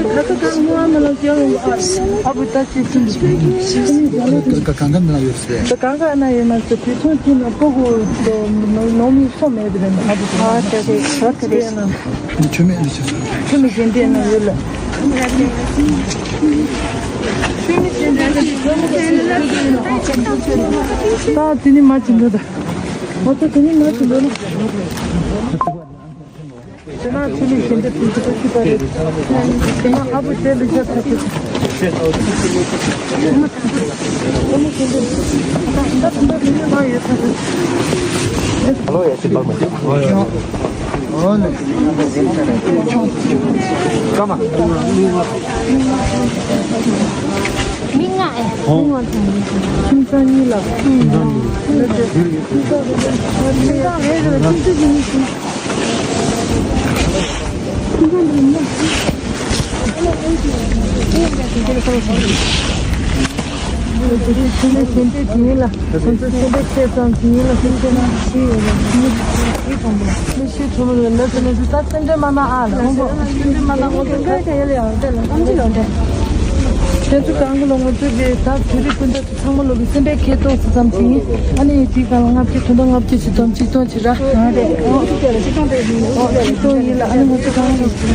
སྲིད། གང་ག་ན་ཡོད་སྲིད། གང་ག་ན་ཡོད་མ་སྲིད། དུས་ཚོད་ཀྱི་ནང་ཕོ་གོ་ནང་མི་སོ་མེད་པ་རེད། ཨ་བུ་ཨ་དེ་རེད། ཆོས་མེད་ལ་ཆོས་མེད་གཞན་དེ་ན་ཡོད་ལ། ད་དེ་ནི་མ་ཅི་འདོད་ད། ང་ཚོ་དེ་ནི་མ་ཅི་འདོད་ན། དེ་ན་ཆུ་ལུད་གཞན་དག་དུས་ཚོད་ཤི་པ་རེད། དེ་ན་ཨ་བུ་དེ་ལུད་རྒྱབ་ཐུབ་ཀྱི། ཨ་ལོ་ཡ་ཤི་པ་མ་ཤི། ཨོ་ལེ། ཀ་མ། མི་ང་ཨེ། ཁྱིམ་ཚང་གཉིས་ལ། ཁྱིམ་ཚང་གཉིས་ལ། ཁྱིམ་ཚང་རེ་རེ་ལ་ཁྱིམ་ཚང་གཉིས་ཤིང་། ཁྱིམ་ཚང་རེ་ལ། ཁྱིམ་ཚང་གཉིས་ལ། ཁྱིམ་ཚང་གཉིས་ལ། ཁྱིམ་ཚང་གཉིས་ལ། ཤི་ཡོད་ལ། མི་ཤི་ཐུབ་ལ་ལ་ལ་ལ་ད་སེམས་ཁྲལ་མ་གནང་ཨ་ལ། ཧོང་པོ་སེམས་ཁྲལ་མ་གནང་། ཧོང་པོ་ཁ་ཁ་ཡ་ལ་ཡང་ལྟ་ལ་ཨམ་ཅི་ལོ་འདྲ། དེ་ཚོ་གང་གི་ལོ་ངོ་ཚོད་ཀྱི་ད་བོད་རིགས་སྤུན་ཟླ་ཚོ་ཚང་མ་ལོ་གི་སེམས་པའི་ཁེ་ཏོག་ཙམ་ཙམ་ཅིག་ཡིན། ཨ་ནི་དེའི་སྒང་ལ་ལྔ་བཅུ་དོན་དག་ལྔ་བཅུ་ཞིག་དང་ཆིག་སྟོང་ཅིག་ར། ཨོ་ཆིག་སྟོང་ཡིན་ལ། ཨ་ནི་ང་ཚོ་གང་གི་ལོ་ཚོད།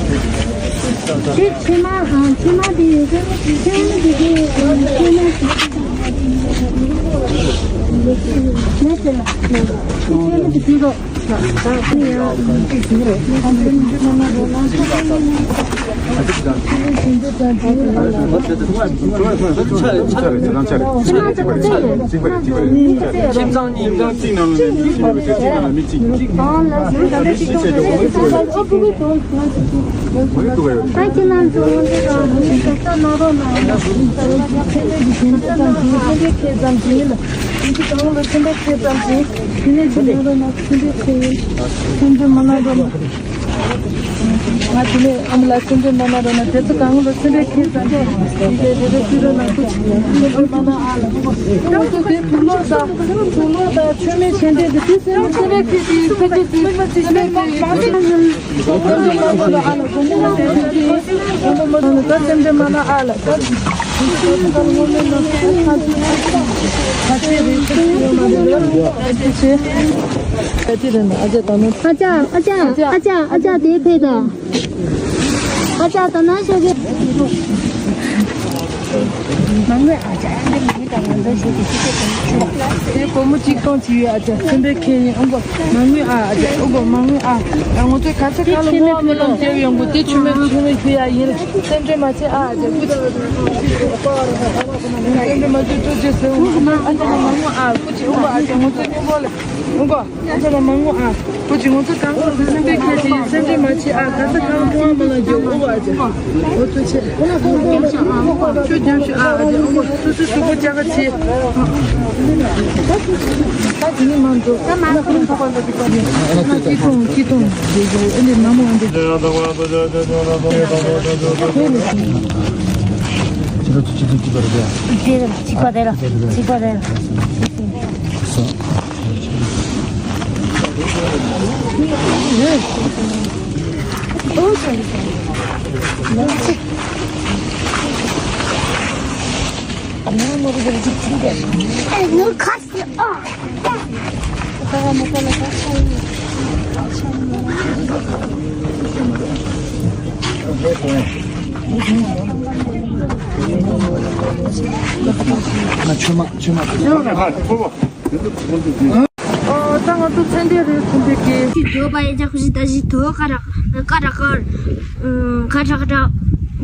དེ་ཕྱེ་མ་ཨ་ཕྱེ་མ་དེ་ཡོད་ཀྱི་ཕྱེ་མ་དེ་གི་ཕྱེ་མ་ཞིག་ལ་ཟེར་ལ་ཕྱེ་མ་དེ་དེ་གོ། ང་དེ་ནས་ཨ་མ་ལ་སེམས་ཁྲལ་མ་གནང་རོགས་གནང་། དེ་ཚོ་གང་ལ་སེམས་ཁྲལ་ཁྱེད་ཙམ་གྱིས་དེ་འདྲའི་རེ་རེ་ཤོད་རོགས་གནང་། སེམས་ཁྲལ་མ་གནང་ཨ་ལ། ཁོང་ཚོ་དེ་དུག་སློག་དང་དུག་སློག་དང་མཆོད་མེ་ཞལ་འདེབས་ཀྱི་དེ་སེམས་ཁྲལ་ཁྱེད་ཀྱིས་ཁྱེད་ཀྱིས་སེམས་ཁྲལ་ཁྱེད་ཀྱིས། ད་སེམས་ཁྲལ་མ་གནང་ཨ་ལ། ད་ཨ་ཅག་ཨ་ཅག་ཨ་ཅག་ཨ་ཅག་དེ་ཕེབས་དང་། ཨ་ཅག་ད་ན་ཤོག་གི། མ་དངུལ་ཨ་ཅག་ཨ་ཅག་མི་དང་ང་ཚོ་ཞིག་གི་ཤི་ཁེ་དང་ཆུ་བ། དེ་སྒོར་མོ་གཅིག་སྟོང་ཅིག་ཡོད། ཨ་ཅག་སེམས་པའི་ཁེ་ཡིན། ཨོ་གོ་མ་དངུལ་ཨ། ཨ་ཅག་ཨོ་གོ་མ་དངུལ་ཨ། ང་ཚོ་ག་ཚོད་ག་ལ་དངུལ་ཨ་མ་ལོན་རྒྱབ་ཡོང་གོ་དེ་ཆུ་མེད་ཆུ་མེད་ཁུ་ཡ་ཡིན། སེམས་ཁྲལ་མ་བྱེད་ཨ། ཨ་ཅག་སྐུ་ཅག་སེམས་ཁྲལ་མ་བྱེད། ཐུགས་རྗེ་ཆེ། ཨ་ཅག་མ་དངུལ་ཨ། སྐུ་མཁྱེན། ཨོ་གོ་ཨ་ཅག་ང་ཚོ་སྙིང་པོ་ལ་ཨོ་གོ། ང་ཚོ་ལ་མ་དངུལ་ཨ། ཁོ་ཅིག་ང་ཚོ་གང་ག་སེམས་པའི་ཁྱེད་ཀྱིས་སེམས་ཁྲལ་མ་བྱེད་ཨ། ག་ས་གང་ཐོང་ཨ་མ་ལ་རྒྱུ་ཨོ་བ་ཅེ། ཨོ་ཐུགས་ཆེ། ཁྱོད་རྒྱབ་ཤོག་ཨ། ཨོ་ཨོ་ཨོ་ཐུགས་ཆེ། ཐུགས་ཆེ། ཐུགས་པོ་ཅག་ག་ཆེ། ད་དེ་ནི་མ་འགྲོ། ད་མ་འགྲོ། ཐོག་པ་ལ་དེ་པ་ནི་ད་ཅི་ཐོང་ཅི་ཐོང་། ཨ་ནི་མ་མོ་འདི། ཅི་ལོ་ཅི་ཅི་ཅི་པ་རེད། དེ་ལ་ཅི་པ་རེད། ཅི་པ་རེད། ཆུ་མ་ཆུ་མ། ཨོ། ད་ང་ཚོ་ཚན་ཏེ་རེད། ཚན་ཏེ་ཀི། ཤི་དོ་པ་ཡ་ཅག་ཤི་ད་ཤི་དོ་ཀ་ར་ཀ་ར་ཀར། ཀ་ར་ཀར།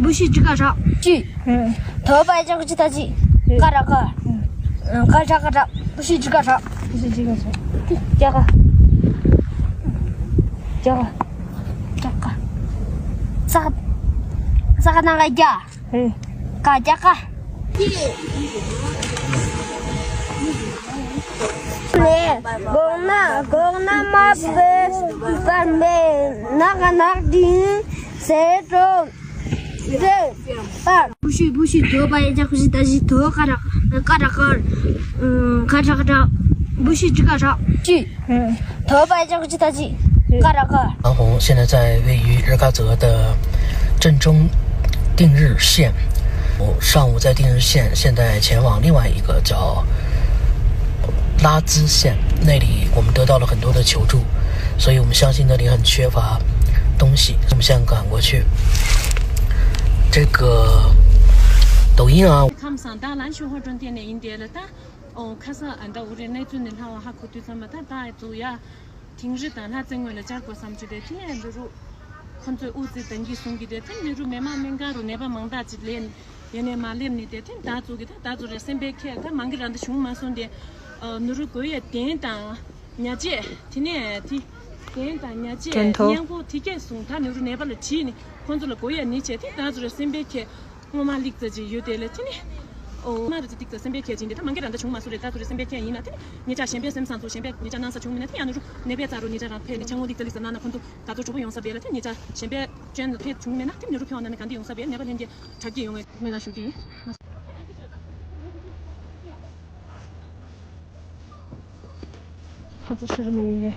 བུ་ཤི་ཅི་ཀ་ར་ཅི། དོ་པ་ཡ་ཅག་ཤི་ད་ཅི། ཀ་ར་ཀར། ཀ་ར་ཀ་ར་བུ་ཤི་ཅི་ཀ་ར། བུ་ཤི་ཅི་ཀ་ར། ཀྱ་ཀ། ཀྱ་ཀ། ཀྱ་ཀ། ས་ས་ཀ་ན་ལ་ཀྱ། ཧེ། ཀ་ཀྱ་ཀ། ལེ། གོང་ན་གོང་ན་མ་པེ་པར་མེ་ནག་ནག་དིང་ཟེར་འགྲོ་ཟེར་པར། བུ་ཤི་བུ་ཤི་དོ་པ་ཡ་ཅག་ཤི་ད་ཤི་དོ་ཀ་ར་ཀ་ར་ཀར། ཀ་ར་ཀ་ར་བུ་ཤི་ཅི་ཀ་ར་ཅི། 头发一张去打击，嘎啦嘎。 张红现在在位于日喀则的正中定日县，上午在定日县，现在前往另外一个叫拉孜县，那里我们得到了很多的求助，所以我们相信那里很缺乏东西，我们现在赶过去。这个抖音啊。 ཁམས་བཟང་། ད་ལན་ཞུ་ཧོ་ཀྲོན་ཏེ་ནས་ཡིན་དེ་ལ་ད། ཨོ་ཁ་སང་ཨ་ད་འུ་རེ་གནས་ཚུལ་ནས་ལྷག་པ་ཧ་གོ་དུས་ཙམ་པ་ད་ད་ཨེ་ཚུགས་ཡ། དིང་རི་དང་ལྷ་རྩེ་ངོས་ལ་བཅར་དགོས་བསམ་གྱི་རེད། དེ་ནས་ནུ་རུ་ཁོ་ཚོས་དབུ་རྩེ་དང་གི་གསུང་གི་རེད། དེ་ནུ་རུ་མི་མང་སྨན་ཁང་རུ་ནད་པ་མང་དག་ཅིག་ལས་ཡོད་ནས་མ་སླེབས་ནས་དེ་དེ་ད་ཚུགས་གི་ད་ད་ཚུགས་རེད། སེམས་པའི་ཁྱེར་ད་མང་གི་ར་འདི་བྱུང་མ་སོང་དེ། ཨ་ནུ་རུ་དགོས་ཡ་གདན་དང་ཉ་ཆས། དེ་ནས་དེ་གདན་དང་ཉ་ཆས་གདན་ཐོ། སྔས་མགོ་དེ་གས་བཟུང་ད་ནུ་རུ་ནད་པ་ལ་བྲིས་ནས་ཁོ་ཚོ་ལ་དགོས་ཡ་ནི་བྱས་དེ་ད་ཚུགས་རེད། སེམས་པའི་ཁྱེར། སྔོན་མ་ལིག་ཙ་ཅིག་ཡོད་དེ་ལ་དེ་ནི། ཨོ་མ་རུ་ཙི་ཏིག་ཙ་སེམས་པའི་ཁྱེར་ཅིང་དེ་ད་མང་གི་ར་འདྲ་བྱུང་མ་སོང་རེད། ད་ཚོ་རེ་སེམས་པའི་ཁྱེར་ཡིན་ན་དེ་ནི་ཉེ་ཆ་གཞན་པའི་སེམས་བཟང་ཚོ་གཞན་པའི་ཉེ་ཆ་སྣང་ས་བྱུང་མིན་ན་དེ་ནི་ཨ་ནུ་རུ་ནད་པའི་རྩ་རུ་ཉེ་ཆ་རང་ཕེབས་ནས་ཆང་འུ་ལིག་ཙ་ལིག་ཙ་གནང་ན་ཁོ་ཚོ་ད་ཚོ་གྲོགས་པོ་ཡོང་ས་བས་ལ་དེ་ཉེ་ཆ་གཞན་པའི་ཅན་ལ་ཕེབས་བྱུང་མིན་ན་དེ་ནི་རུ་ཕེབས་ན་ནི་ག་འདི་ཡོང་ས་བས་ནད་པ་ལྷན་རྒྱས་དྲག་སྐྱེད་ཡོང་བའི་སྨོན་ལམ་ཞུ་གི་ཡིན། ཁོ་ཚོ་ཧྲིལ་མི་ཡོད།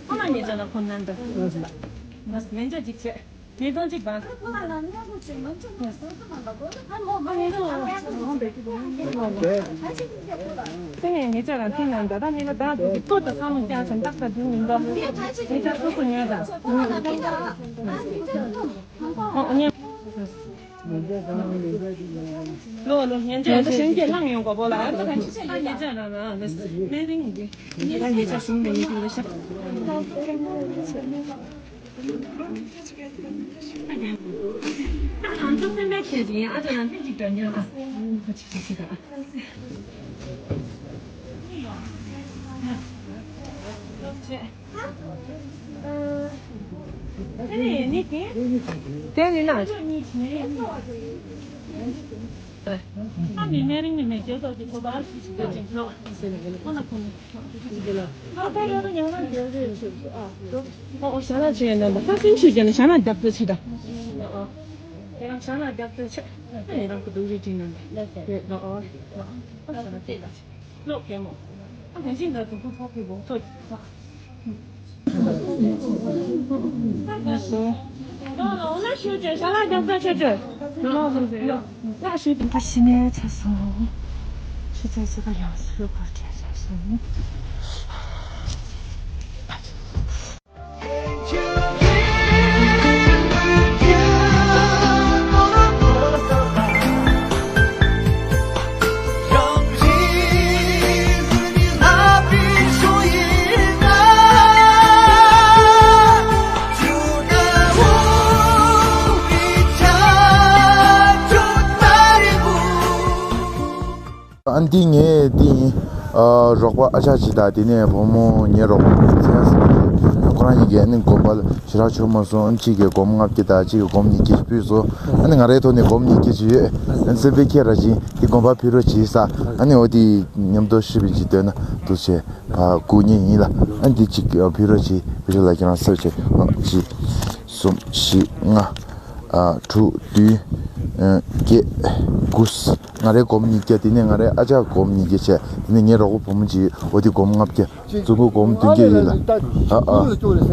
ཁོ་ན་ཉེ་ཆར་ན་ཁོ་ནན་ཏུ། ང་སྨན་བཅོས་ཅིག་བྱས། ཉིས་སྟོང་གཅིག་བར། དེ་ནས་ཉེ་ཆར་རང་ཐེངས་ནང་ད་ལྟ་ཉེ་ལ་ད་དུ་ཏོ་ད་ཁ་མོ་ཀྱང་ཚན་ཏག་ཏག་དུ་མི་འདུག་ཉེ་ཆར་སོ་སོ་ཉོས་ད། ཨོ་ཉེ། ལོ་ལོ་ཉན་ཅན་ད་ཞིང་སྐྱེས་ལངས་ཡོང་གོ་བོ་ལ་ཨ་ད་ཁ་ཅི་ཅི་ལ་ཉན་ཅན་ར་ར་ལེ་སྨན་རིང་གི་ད་ཉེ་ཆར་ཞུང་མེ་ཡིན་གི་ལེ་ཤ། ད་ང་ཚོ་སེམས་པའི་ཁྱེད་ཡིན་ཨ་ད་ང་ཚོ་ཅིག་འདྲ་ཉན་ཨ་ཁ་ཅི་ཅི་ཅི་ད། དེ་ནི་ན། ཨོ་ཞྭ་ལག་ཅི་ཡོད་ན་ད་ས་སེམས་ཤིག་ཀྱང་ཞྭ་ལག་རྒྱབ་ཏུ་ཆེ་ད། ཞྭ་ལག་རྒྱབ་ཏུ་ཆེ། རང་གི་སྡུག་རུས་ཅིག་ན་ད། ལོག་གད་མོ། ཨ་དེ་བཞིན་ད་དུ་ཁུ་ཐོག་གི་བོག་ཐོག་གི་ཐོག་ད་ཤི་ནས་ཆ་སོང་། ཆུ་ཚོད་ཕྱེད་ཀ་ཡང་སུ་ག་བྲལ་ཆ་སོང་། ཨ་འདི་ངས་འདི་ཡིན། ཨ་རོགས་པ་ཨ་ཅག་ཅིག་དང་དེ་ནས་བུ་མོ་ངའི་རོགས་པ་ཚེ་ཡང་ཟེར་གྱི་ཁོ་རང་གཉིས་ཀྱིས་ཨ་ནི་དགོན་པ་ཞེ་དྲག་བྱུང་མ་སོང་། ཨ་གཅིག་གིས་སྒོར་མོ་ལྔ་བརྒྱ་དང་གཅིག་གིས་སྒོར་མོ་ཉིས་བརྒྱ་ཕུལ་སོང་། ཨ་ནི་ང་རའི་ཐོག་ནས་སྒོར་མོ་ཉིས་བརྒྱ་ཅིག་ཡོད། ཨ་ནི་སེམས་པའི་ཁྱེད་རང་བཞིན་དེ་དགོན་པ་ཕུལ་རོགས་གྱིས་ས། ཨ་ནི་འོ་དེ་མཉམ་དུ་ཤི་བའི་ཅིག་འདོན་ན་འདུག་ཅེས་ཕར་སྒུག་མཁན་ཡིན་ལ། ཨ་ནི་དེ་གཅིག་ཕུལ་རོགས་གྱིས། བུ་ཆུང་ལགས་ཁྱེད་རང་སེར་བྱེད། ཨ་གཅིག་གསུམ་བཞི་ལྔ། ཨ་དྲུག་བདུན། ཨ་བརྒྱད། དགུ། ང་རའི་སྒོར་མོ་ཉིས་བརྒྱ། དེ་ནས་ང་རའི་ཨ་ཅག་སྒོར་མོ་ཉིས་བརྒྱ་བྱས། དེ་ནས་ངའི་རོགས་པ་བུ་མོ་གཅིག་འོ་དེ་སྒོར་མོ་ལྔ་བརྒྱ། རྫོང་ཁོག་སྒོར་མོ་བདུན་བརྒྱ་ཡིན་ལ། ཨ་ཨ་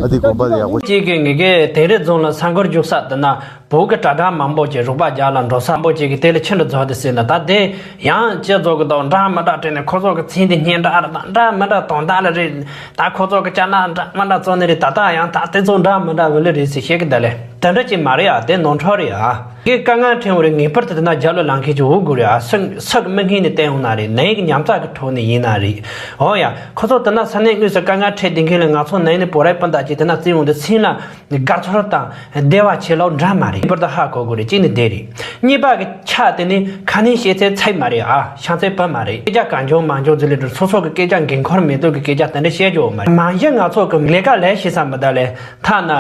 ཨ་དེ་དགོན་པ་ལ་ཡག་པོ། གཅིག་གིས་ངེད་ཀའི་དིང་རི་རྫོང་ལ་ས་འགུལ་རྒྱུག་ས་དེ་ན་བོད་ཀྱི་དྲ་གྲགས་མང་པོ་ཅིག་རོགས་པ་རྒྱག་ལ་འགྲོ་ས་མང་པོ་ཅིག་གིས་དེ་ལ་ཁྱི་འདྲ་རྫོགས་ཏེ་ཟེར་ན། ད་དེ་ཡང་ཅི་རྫོགས་ཀྱི་འདུག་འདྲ་མི་འདྲ་དྲན་ནས། ཁོ་ཚོ་གི་མཚན་དེ་སྙན་གྲགས་རེད། ད་འདྲ་མི་འདྲ་དོན་དག་ལ་རེད། ད་ཁོ་ཚོ་གི་ཅ་ལག་འདྲ་མི་འདྲ་བཙོང་ནི་རེད། ད་ད་ཡང་ད་དེ་ཚོ་འདྲ་མི་འདྲ་བ་ལ་རེད་ཟེར་བཤད་གི་ད་ལས། དེ་འདྲ་ཅིག་མ་རེད་ཨ། དེ་ནོར་འཁྲུལ་རེད་ཨ། ངས་དཀའ་ངལ་འཕྲད་ཡོང་རེད། ངེས་པར་དུ་དེ་ན་རྒྱབ་ལ་ལངས་མཁན་ཅིག་འོང་དགོས་རེད་ཨ། སུ་སུ་གི་མིག་སྔུན་ནས་བསྟན་ཡོང་ན་རེད། ནད་ཀྱི་ཉམས་ཚགས་ཀྱི་ཁྲོད་ནས་ཡིན་ན་རེད། འོ་ཡ། ཁོ་ཚོ་དེ་ན་ས་གནས་དངོས་སུ་དཀའ་ངལ་འཕྲད་བསྡད་མཁན་ལ་ང་ཚོ་ནད་ནི་བོད་རའི་སྤུན་ཟླ་ཅིག་དེ་ན་བརྩི་ཡོང་དུས་སེམས་ལ་དགའ་ཚོར་དང་བདེ་བ་ཆེ་ལོག་འདྲ་མ་རེད། ངེས་པར་དུ་ཧ་གོ་དགོས་རེད། གཅིག་ནི་དེ་རེད། གཉིས་པ་གི་ཆ་དེ་ནི་ཁ་ནས་བཤད་ཚད་ཚད་མ་རེད་ཨ། ཤང་ཚད་པ་མ་རེད། སྐད་ཆ་གང་བྱུང་མང་བྱུང་ཚུལ་ལས་སོ་སོ་གི་སྐད་ཆ་འགན་ཁུར་མེད་དུས་ཀྱི་སྐད་ཆ་དེ་འདྲ་བཤད་རྒྱུ་མ་རེད། མང་ཤོས་ང་ཚོ་གི་ལས་ཀ་ལས་ཤེས་ས་མི་གདའ་ལས། ཐ་ན་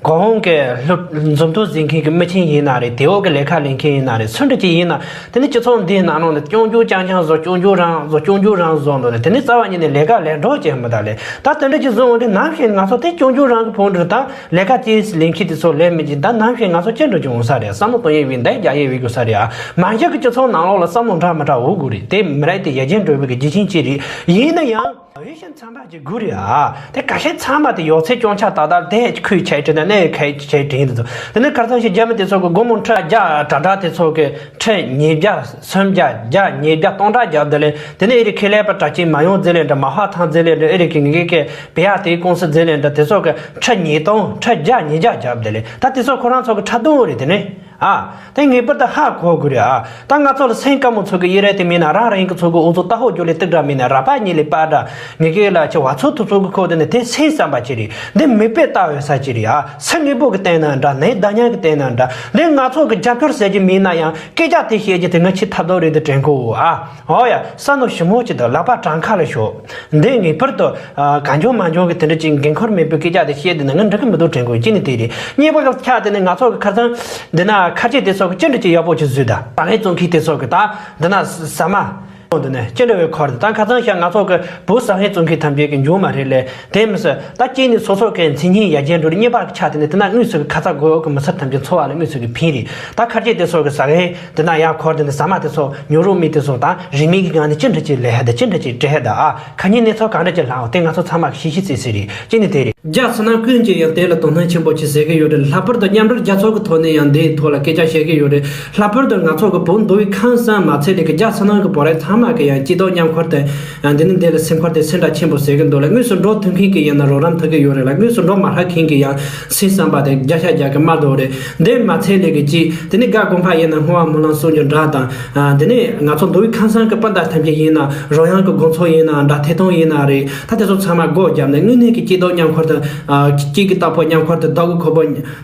གོ་འོང་གི་སློབ་འཛུམ་མདོག་གཟིགས་མཁན་གྱི་མི་ཆེན་ཡིན་ན་རེད། དེ་འོག་གི་ལས་ཀ་ལས་མཁན་ཡིན་ན་རེད། སུ་འདྲ་ཅིག་ཡིན་ན་དེ་ནི་སྤྱི་ཚོགས་འདིའི་ནང་ལོགས་ནས་སྐྱོན་བརྗོད་རྐྱང་རྐྱང་བཟོ། སྐྱོན་བརྗོད་རང་བཟོ། སྐྱོན་བརྗོད་རང་བཟོ་འདུག་ནས། དེ་ནི་རྩ་བ་ཉིད་ནས་ལས་ཀ་ལས་འགྲོ་བྱེད་མི་གདའ་ལས། ད་དེ་འདྲ་ཅིག་བཟོ་འོང་དུས་ནམ་ཞིག་ང་ཚོ་དེ་སྐྱོན་བརྗོད་རང་གི་ཕུང་འདྲ་དང་ལས་ཀ་ཅིག་ལས་མཁན་དེ་ཚོ་ལས་མི་ཅིག་ད་ནམ་ཞིག་ང་ཚོ་ཅི་འདྲ་ཅིག་འོང་ས་རེད། བསམ་བློ་གཏོང་ཡས་ཡིན། ད་རྒྱག་ཡས་ཡོད་དགོས་ས་རེད་ཨ། མང་ཤོས་ཀྱི་སྤྱི་ཚོགས་ནང་ལོགས་ལ་བསམ་བློ་འདྲ་མི་འདྲ་འོང་དགོས་རེད། དེ་མི་རིགས་དེ་ཡར་རྒྱས་འགྲོ་བའི་གི་རྒྱུ་རྐྱེན་ཅིག་རེད། ཡིན་ན་ཡང་། དེ་བཞིན་ཚན་པ་གཅིག་དགོས་རེད་ཨ། དེ་ཁ་ཤས་ཚང་མ་དེ་ཡོད་ཚད་སྐྱོན་ཆ་ཏག་ཏག་དེ་ཁུལ་ཆད་དྲན་ནས་ཁའི་ཆད་དྲན་དུ། དེ་ནས་ཁར་སང་ཞིག་རྒྱ་མི་དེ་ཚོ་གི་སྒོར་མོ་ཁྲི་བརྒྱ་དྲ་གྲགས་དེ་ཚོ་གི་ཁྲི་ཉིས་བརྒྱ་སུམ་བརྒྱ་བརྒྱ་ཉིས་བརྒྱ་སྟོང་ཕྲག་བརྒྱ་དེ་ལས། དེ་ནས་ཨེ་རི་ཁེ་ལས་པ་གྲགས་ཅན་མ་ཡོང་ཟེར་ལས་འདྲ། མ་ཧ་ཐང་ཟེར་ལས་འདྲ། ཨེ་རི་གི་ངེད་ཀྱི་བེ་ཡ་དེའི་ཀུང་སི་ཟེར་ལས་འདྲ། དེ་ཚོ་གི་ཁྲི་ཉིས་སྟོང་ཁྲི་བརྒྱ་ཉིས་བརྒྱ་བརྒྱབ་དེ་ལས། ད་དེ་ཚོ་ཁོ་རང་ཚོ་གི་ཁྲི་སྟོང་རེད། དེ་ནས། ཨ། དེ་ངེས་པར་དུ་ཧ་གོ་དགོས་རེད་ཨ། ད་ང་ཚོ་ལ་སེམས་དཀའ་མོ་ཚོ་གི་ཡི་རེ་དེ་མིན་ན། རང་རང་གི་ཚོ་གི་འུ་ཚོ་ལྟ་ཧོ་ཇོ་ལེ་དུག་འདྲ་མིན་ན། ར་པ་ཉི་ལེ་པ་འདྲ། ངེད་ཀྱི་ལ་ཆེ་བ་ཚོ་ཐུབ་ཚོ་གི་ཁོ་དེ་ནི་དེ་སེམས་བསམ་པ་ཅི་རེད། འདི་མིག་དཔེ་ལྟ་འོས་ས་ཅི་རེད་ཨ། སེམས་ངེས་པོ་གི་བསྟན་ན་འདྲ། ནས་ཟླ་ཉག་གི་བསྟན་ན་འདྲ། འདི་ང་ཚོ་གི་རྒྱབ་སྐྱོར་ཟེར་གྱི་མིན་ན་ཡང་སྐད་ཆ་དེ་བཤད་རྒྱུ་དེ་ང་ཆེ་ཐབས་སྡོད་རེད་དུ་དྲན་གོ་ཨ། ཨོ་ཡ། ས་ནོ་ཞི་མོ་ཅི་དང་ལག་པ་བྲང་ཁ་ལ་ཞོག་འདི་ངེས་པར་དུ། ཨ། གང་བྱུང་མང་བྱུང་གི་དེ་འདྲ་ཅིག་འགན་ཁུར་མེད་པའི་སྐད་ཆ་དེ་བཤད་དེ་ན་ང་འགྲིག་གི་མི་འདུག་དྲན་དགོས། ཅི་ནི་དེ་རེད། གཉིས་པ་གི་ཆ་དེ་ནི་ང་ཚོ་གི་ཁ་སང་འདི་ན་ཁ་ཆེ་དེ་ཚོ་གི་ཅི་འདྲ་ཅིག་ཡག་པོ་ཅིག་བཟོས་ད། ཟ་ཧེ་བཙོང་མཁན་དེ་ཚོ་གི་ད་འདི་ན་ཟ་མ་འདི་ནས་ཅི་འདྲ་བའི་ཁོར་དེ་ད་ཁ་སང་ཤ་ང་ཚོ་གི་བུ་ཟ་ཧེ་བཙོང་མཁན་ཐམས་ཅད་ཀྱི་འཇུག་མ་རེད་ལས། དེ་མི་སྲིད་ད་གཅིག་ནི་སོ་སོ་གི་མཚན་སྙན་ཡར་རྒྱས་འགྲོ་རེད། གཉིས་པ་གི་ཆ་དེ་ནི་དེ་ན་དངོས་སུ་གི་ཁ་ཚ་དགོས་ཡོད་གི་མི་སེར་ཐམས་ཅད་འཚོ་བ་ལ་དངོས་སུ་གི་ཕན་རེད། ད་ཁ་ཆེ་དེ་ཚོ་གི་ཟ་ཧེ། དེ་ན་ཡང་ཁོར་དེ་ནི་ཟ་མ་དེ་ཚོ་ཉོ་རོགས་མི་དེ་ཚོ་དང་རིན་མེད་ཀྱི་ངང་ནས་ཅི་འདྲ་ཅིག་ལས་ཧ་ད། ཅི་འདྲ་ཅིག་སྤྲད་ཧ་ད་ཨ། ཁ་ཉིན་གནས་ཚུལ་གང་འདྲ་ཅིག་ལྷག་དེ་ང་ཚོ་ཚང་མ་གི་ཤེས་ཤེས་ཚེ་ཚེ་རེད། ཅི་ནི་དེ་རེད། རྒྱ་ཚ་ན་ཀུན་གྱིས་ཡང་དེ་ལ་དོ་སྣང་ཆེན་པོ་ཅིག་ཟེར་གི་ཡོད་རེད། ལྷག་པར་དུ་མཉམ་འབྲེལ་རྒྱལ་ཚོགས་ཀྱི་ཐོག་ནས་ཡང་འདིའི་ཐོག་ལ་སྐད་ཆ་བཤད་གི་ཡོད་རེད། ལྷག་པར་དུ་ང་ཚོ་གི་བོད་མདོ་དབུས་ཁམས་གསུམ་མ་ཚད་ལས་ཀྱི་རྒྱ་ཚ་ན་གི་བོད་རིགས་ཚང་མ་གི་ཡང་སྐྱིད་སྡུག་མཉམ་འཁུར་དེ། ཡང་འདི་ནི་འདི་ལ་སེམས་ཁུར་དེ་སེམས་ཁྲལ་ཆེན་པོ་ཟེར་གི་འདུག་ལ། དངོས་སུ་འགྲོ་ཐུབ་མཁན་གྱི་ཡིན་ན་རོགས་རམ་ཐུབ་གི་ཡོད་རེད་ལ། དངོས་སུ་འགྲོ་མ་ཐུབ་མཁན་གྱི་ཡང་སེམས་བསམ་པ་དེ་བརྒྱ་ཆ་བརྒྱ་གི་མ་འདུག་རེད། འདི་མ་ཚད་ལས་ཀྱི་ཅིག་དེ་ནི་དགའ་དགོན་པ་ཡིན་ན་བསྔོ་བ་སྨོན་ལམ་གསུང་རྒྱུ་འདྲ་དང་། ཨ། དེ་ནས་ང་ཚོ་མདོ་དབུས་ཁམས་གསུམ་གྱི་སྤུན་ཟླ་ཐམས་ཅད་ཡིན་ན། རོལ་དབྱངས་ཀྱི་དགོང་ཚོགས་ཡིན་ན་འདྲ། ཐད་གཏོང་ཡིན་ན་རེད། ད་དེ་ཚོ་ཚང་མ་སྒོ་བརྒྱབ་ནས་དངོས་གནས་ཀྱི་སྐྱིད་སྡུག་མཉམ་འཁུར་དུ། ཨ། སྐྱིད་ཀྱི་རྟག་ཕུད་མཉམ་འཁུར་དུ། སྡུག་གི་ཁོག་པ་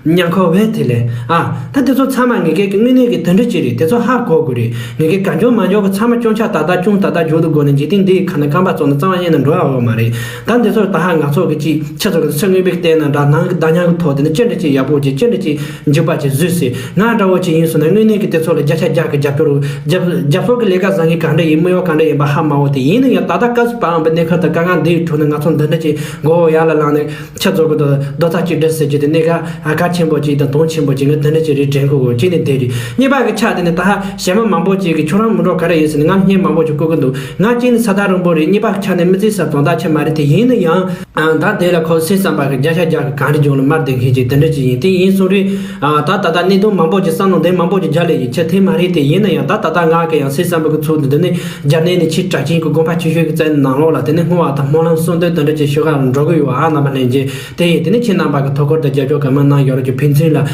མཉམ་འཁུར་བས་དེ་ལས། ཨ། ད་དེ་ཚོ་ཚང་མ་ངེད་ཀྱི་དངོས་གནས་ཀྱི་དོན་འགྲུབ་ཅིག་རེད། དེ་ཚོ་ཧ་གོ་དགོས་རེད། ངེད་ཀྱི་གང་བྱུང་མང་བྱུང་གི་ཚང་མ་སྐྱོན་ཆ་ཏག་ཏག་སྐྱོན་ཏག་ཏག་འཇོག་ཏུ་དགོས་ན་འཇིག་རྟེན་འདིའི་ཁ་ནས་རྐང་པ་བཙུགས་ན་རྩ་བ་ཉིད་ནས་འགྲོ་ཡ་ཡོད་མ་རེད། ད་འདི་ཚོ་ད་ཧ་ང་ཚོ་གི་ཅིག་ཆ་ཚང་གི་ཚོད་དངོས་པོའི་སྟེང་ན་འདྲ། ནང་གི་བདག་ཉར་གི་ཐོག་དེ་ནས་ཅི་འདྲ་ཅིག་ཡག་པོ་ཅིག་ཅི་འདྲ་ཅིག་འཇིགས་པ་ཅིག་བཟོས་ཟེར། ང་འདྲ་བོ་ཅིག་ཡིན་སོང་ན་དངོས་གནས་ཀྱི་དེ་ཚོ་ལ་བརྒྱ་ཆ་བརྒྱ་གི་རྒྱབ་སྐྱོར། རྒྱབ་རྒྱབ་སྐྱོར་གི་ལས་ཀ་བཟང་ངན་གང་འདྲ་ཡིན། དམིགས་ཡུལ་གང་འདྲ་ཡིན་པ་ཧ་མ་གོ། དེ་ཡིན་ན་ཡང་ད་ལྟ་སྐབས་སུ་བབས་པའི་གནས་སྐབས་དང་དཀའ་ངལ་འདིའི་ཁྲོད་ནས་ང་ཚོ་འདི་འདྲ་ཅིག་མགོ་བོ་ཡར་ལ་ལངས་ནས་ཆ་རྫོགས་གི་རྡོག་རྡོག་རྩ་གཅིག་སྒྲིལ་ཟེར་གྱི་དེ་གནད་འགག་གལ་ཆེན་པོ་ཅིག་དང་དོན་ཆེན་པོ་ཅིག་ང་འདི་འདྲ་ཅིག་རེད་དྲན་གི་ཡོད། གཅིག་ནས་དེ་རེད། གཉིས་པ་གི་ཆ་དེ་ནི་ད་ཧ་གཞན་མ་མང་པོ་ཅིག་གིས་ཁྱོད་རང་མི་འགྲོ་ག་རེ་ཡིན་ཟེར་ནས་ང་བརྙན་མང་པོ་ཅིག་བཀོད་གི་འདུག་ང་གཅིག་ནི་ས་ཐག་རིང་པོ་རེད། གཉིས་པ་གི་ཆ་ནས་མི་ཚེ་ས་དོན་དག་ཆེ་མ་རེད། དེ་ཡིན་ན་ཡང་། ཨ། ད་དེ་ལ་ཁོ་སེམས་བསམ་པ་གི་བརྒྱ་ཆ་བརྒྱ་གི་གངས་རི་ལྗོངས་ལ་དམར་ལྡན་མཁན་ཅིག་དེ་འདྲ་ཅིག་ཡིན། དེ་ཡིན་སོང་རེད། ཨ། ད་ད་ལྟ་གནད་དོན་མང་པོ་ཅིག་བསམ་བློ་འདི་མང་པོ་ཅིག་རྒྱག་ལས་ཡིན་ཆ་དེ་མ་རེད། དེ་ཡིན་ན་ཡང་ད་ད་ལྟ་ང་གི་ཡང་སེམས་བསམ་པ་གི་ཚུལ་འདི་འདི་ནི་རྒྱ་ནས་ནི་ཆེས་གྲགས་ཅན་གྱི་དགོན་པ་ཆེ་ཤོས་ཀྱི་རྩ་ནང་ལོགས་ལ་དེ་ནི་བསྔོ་བ་དང་སྨོན་ལམ་གསུང་འདོན་དེ་འདྲ་ཅིག་ཞུ་ག་འགྲོ་གི་ཡོད། ཨ། རྣམ་པ་ལྷན་རྒྱས་དེ་ཡིན། དེ་ནི་ཁྱེད་རྣམ་པ་གི་ཐུགས་ཁུར་དང་རྒྱབ་སྐྱོར་གང་མང་གནང་ཡོད་རོགས་ཀྱི་ཕན་ཚུན་ལ། ཨ།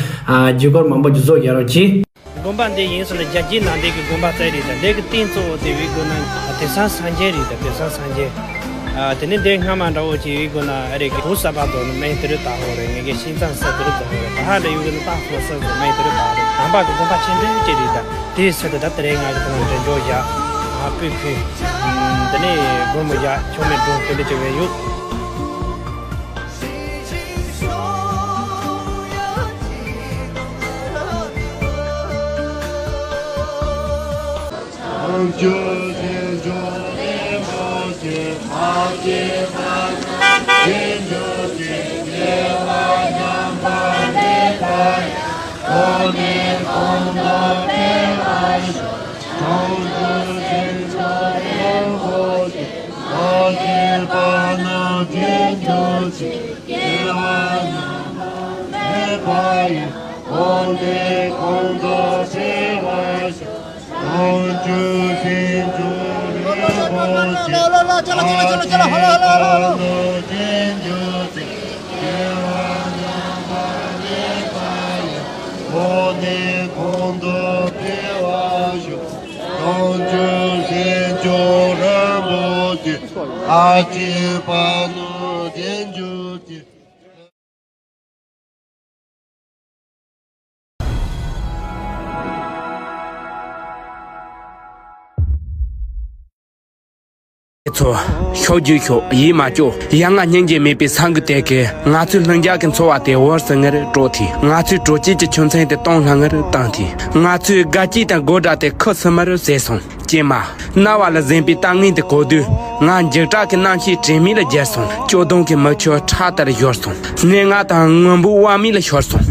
བརྒྱུད་སྐུར་མང་པོ་ཅིག་བཟོ་ཡོད་རོགས་གྱིས། དགོན་པ་འདི་ཡིན་ཟེར་ན་རྒྱལ་སྤྱིའི་ནང་འདི་གི་དགོན་པ་རྩ་རེད། ད་འདི་གི་རྟེན་གཙོ་བོ་དེ་བའི་དགོན་ན་དེང་སང་སངས་རྒྱས་རེད། ད་དེང་སང་སངས་རྒྱས། ཨ། དེ་ནས་འདི་སྔ་མ་འདྲ་བོ་ཅིག་བའི་དགོན་ན་ཨ་རེ་གི་བུ་གསར་པ་དོ་ནི་མེ་དེ་རུ་ད་ཧོ་རེད། ངེད་ཀྱི་ཤིང་ཚང་ས་དེ་རུ་ད་ཧོ་རེད། ད་ཧ་ལས་ཡུལ་གི་ནི་ད་ཧོ་ས་དོ་མེ་དེ་རུ་ད་ཧོ་རེད། དམ་པ་གི་དགོན་པ་ཆེན་པོ་ཅིག་རེད། ད་དེའི་ཚོད་དུ་ད་དེ་རིང་ང་གི་དེ་ན་འདྲེན་འཇོག་བཞག་ང་སྤུས་ཕུལ། དེ་ནས་སྒོར་མོ་བཞག་ཆོ་མེད་སྒྲུང་དེ་འདྲ་ཅིག་བས་ཡོད། ཚོ། ཤོག་རྒྱུ་ཤོག་ཡིད་མ་སྐྱོ། ཡ་ང་སྙིང་རྗེ་མེད་པའི་སང་གི་དེ་གས། ང་ཚོའི་ལྷིང་འཇགས་ཀྱི་འཚོ་བ་དེ་བོར་སི་ངར་སྤྲོ་ཐི། ང་ཚོའི་དྲོ་སྐྱིད་ཀྱི་ཆུ་ཚན་དེ་སྟོང་ལྷང་ངར་བཏང་ཐི། ང་ཚོའི་དགའ་སྐྱིད་དང་དགོད་སྒྲ་དེ་ཁུ་སིམ་མེར་ཟད་སོང་། ཀྱེ་མ། རྣ་བ་ལ་གཟན་པའི་གཏམ་ངན་དེ་གོ་དུས། ང་འཇིགས་སྐྲག་གི་རྣམ་ཤེས་དྲན་མེད་ལ་བརྒྱལ་སོང་། སྐྱོ་གདུང་གི་མིག་ཆུ་ཁྲག་ལྟར་ཡོར་སོང་། སྙན་ངག་དང་སྔོན་པོའི་དབང་མེད་ལ་ཤོར་སོང་།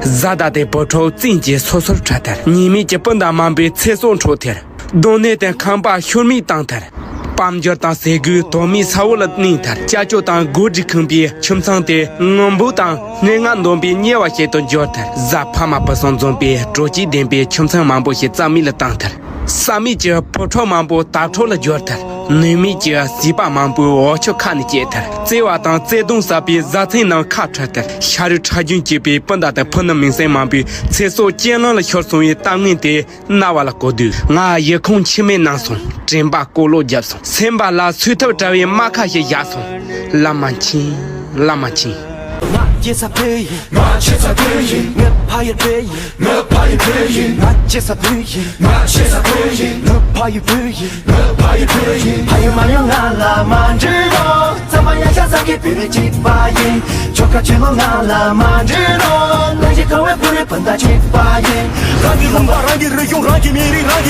བཟའ་ཟླ་དེ་བུ་ཕྲུག་བཙན་གྱིས་སོ་སོར་ཁྲིད་ཐལ། ཉེས་མེད་ཀྱི་སྤུན་ཟླ་མང་པོའི་ཚེ་སྲོག་འཕྲོག་ཐལ། སྡོད་གནས་དང་ཁང་པ་ཤུལ་མེད་བཏང་ཐལ། དཔལ་འབྱོར་དང་ཟས་གོས་དོན་མེད་ས་འོག་ལ་གནས་མཐར། ཅ་ཅོ་དང་སྒོ་སྒྲིག་ཁང་པའི་ཁྱིམ་ཚང་དེ་ངང་པོ་དང་སྙན་ངག་འདོན་པའི་སྙེ་བ་ཞིག་ཏུ་འགྱུར་མཐར། གཟའ་ཕ་མ་བུ་སྲིང་འཛོམས་པའི་དྲོ་སྐྱིད་ལྡན་པའི་ཁྱིམ་ཚང་མང་པོ་ཞིག་རྩ་མེད་ལ་བཏང་མཐར། བསམ་མེད་ཀྱི་བུ་ཕྲུག་མང་པོ་དྭ་ཕྲུག་ལ་གྱུར་མཐར། ནུས་མེད་ཀྱི་བྱིས་པ་མང་པོའི་འོ་ཆུ་ཁ་ནས་སྐྱེས་མཐར། བརྩེ་བ་དང་བརྩེ་དུང་ཟབ་པའི་བཟའ་ཚང་ནང་ཁ་བྲལ་མཐར། ཤ་རུས་ཁྲག་རྒྱུན་གཅིག་པའི་སྤུན་ཟླ་དང་ཕུ་ནུ་མིང་སྲིང་མང་པོའི་ཚེ་སྲོག་རྐྱེན་ལམ་ལ་ཤོར་སོང་བའི་གཏམ་ངན་དེ་རྣ་བ་ལ་གོ་དུས། ང་ཡི་ཁུངས་འཆི་མེད་སྣང་སོང་། དྲན་པ་ཀོ་ལོ་བརྒྱབ་སོང་། སེམས་པ་ལ་སོས་ཐབས་བྲལ་བའི་རྨ་ཁ་ཞིག་བཞག་སོང་། བླ་མ་མཁྱེན། བླ་མ་མཁྱེན། ང་སྐྱེ་ས་བོད་ཡིན། ང་ཆེ་ས་བོད་ཡིན། ངའི་ཕ་ཡུལ་བོད་ཡིན། ངའི་ཕ་ཡུལ་བོད་ཡིན། ང་སྐྱེ་ས་བོད་ཡིན། ང་ཆེ་ས་བོད་ཡིན། ངའི་ཕ་ཡུལ་བོད་ཡིན། ངའི་ཕ་ཡུལ་བོད་ཡིན། ཕ་ཡུལ་མ་ཡོང་ང་ལ་མ་འདྲི་རོགས། ཚང་མ་ཡ་ཤ་ས་ཀི་བོད་རིགས་གཅིག་པ་ཡིན། ཆོལ་ཁ་ཕྱི་ལོགས་ང་ལ་མ་འདྲི་རོགས། ལ་ཡི་ཁ་བའི་བོད་རིགས་སྤུན་ཟླ་གཅིག་པ་ཡིན། རང་གི་ལུང་པ་རང་གི་རིག་གཞུང་རང་གི་མི་རིགས་རང་གི་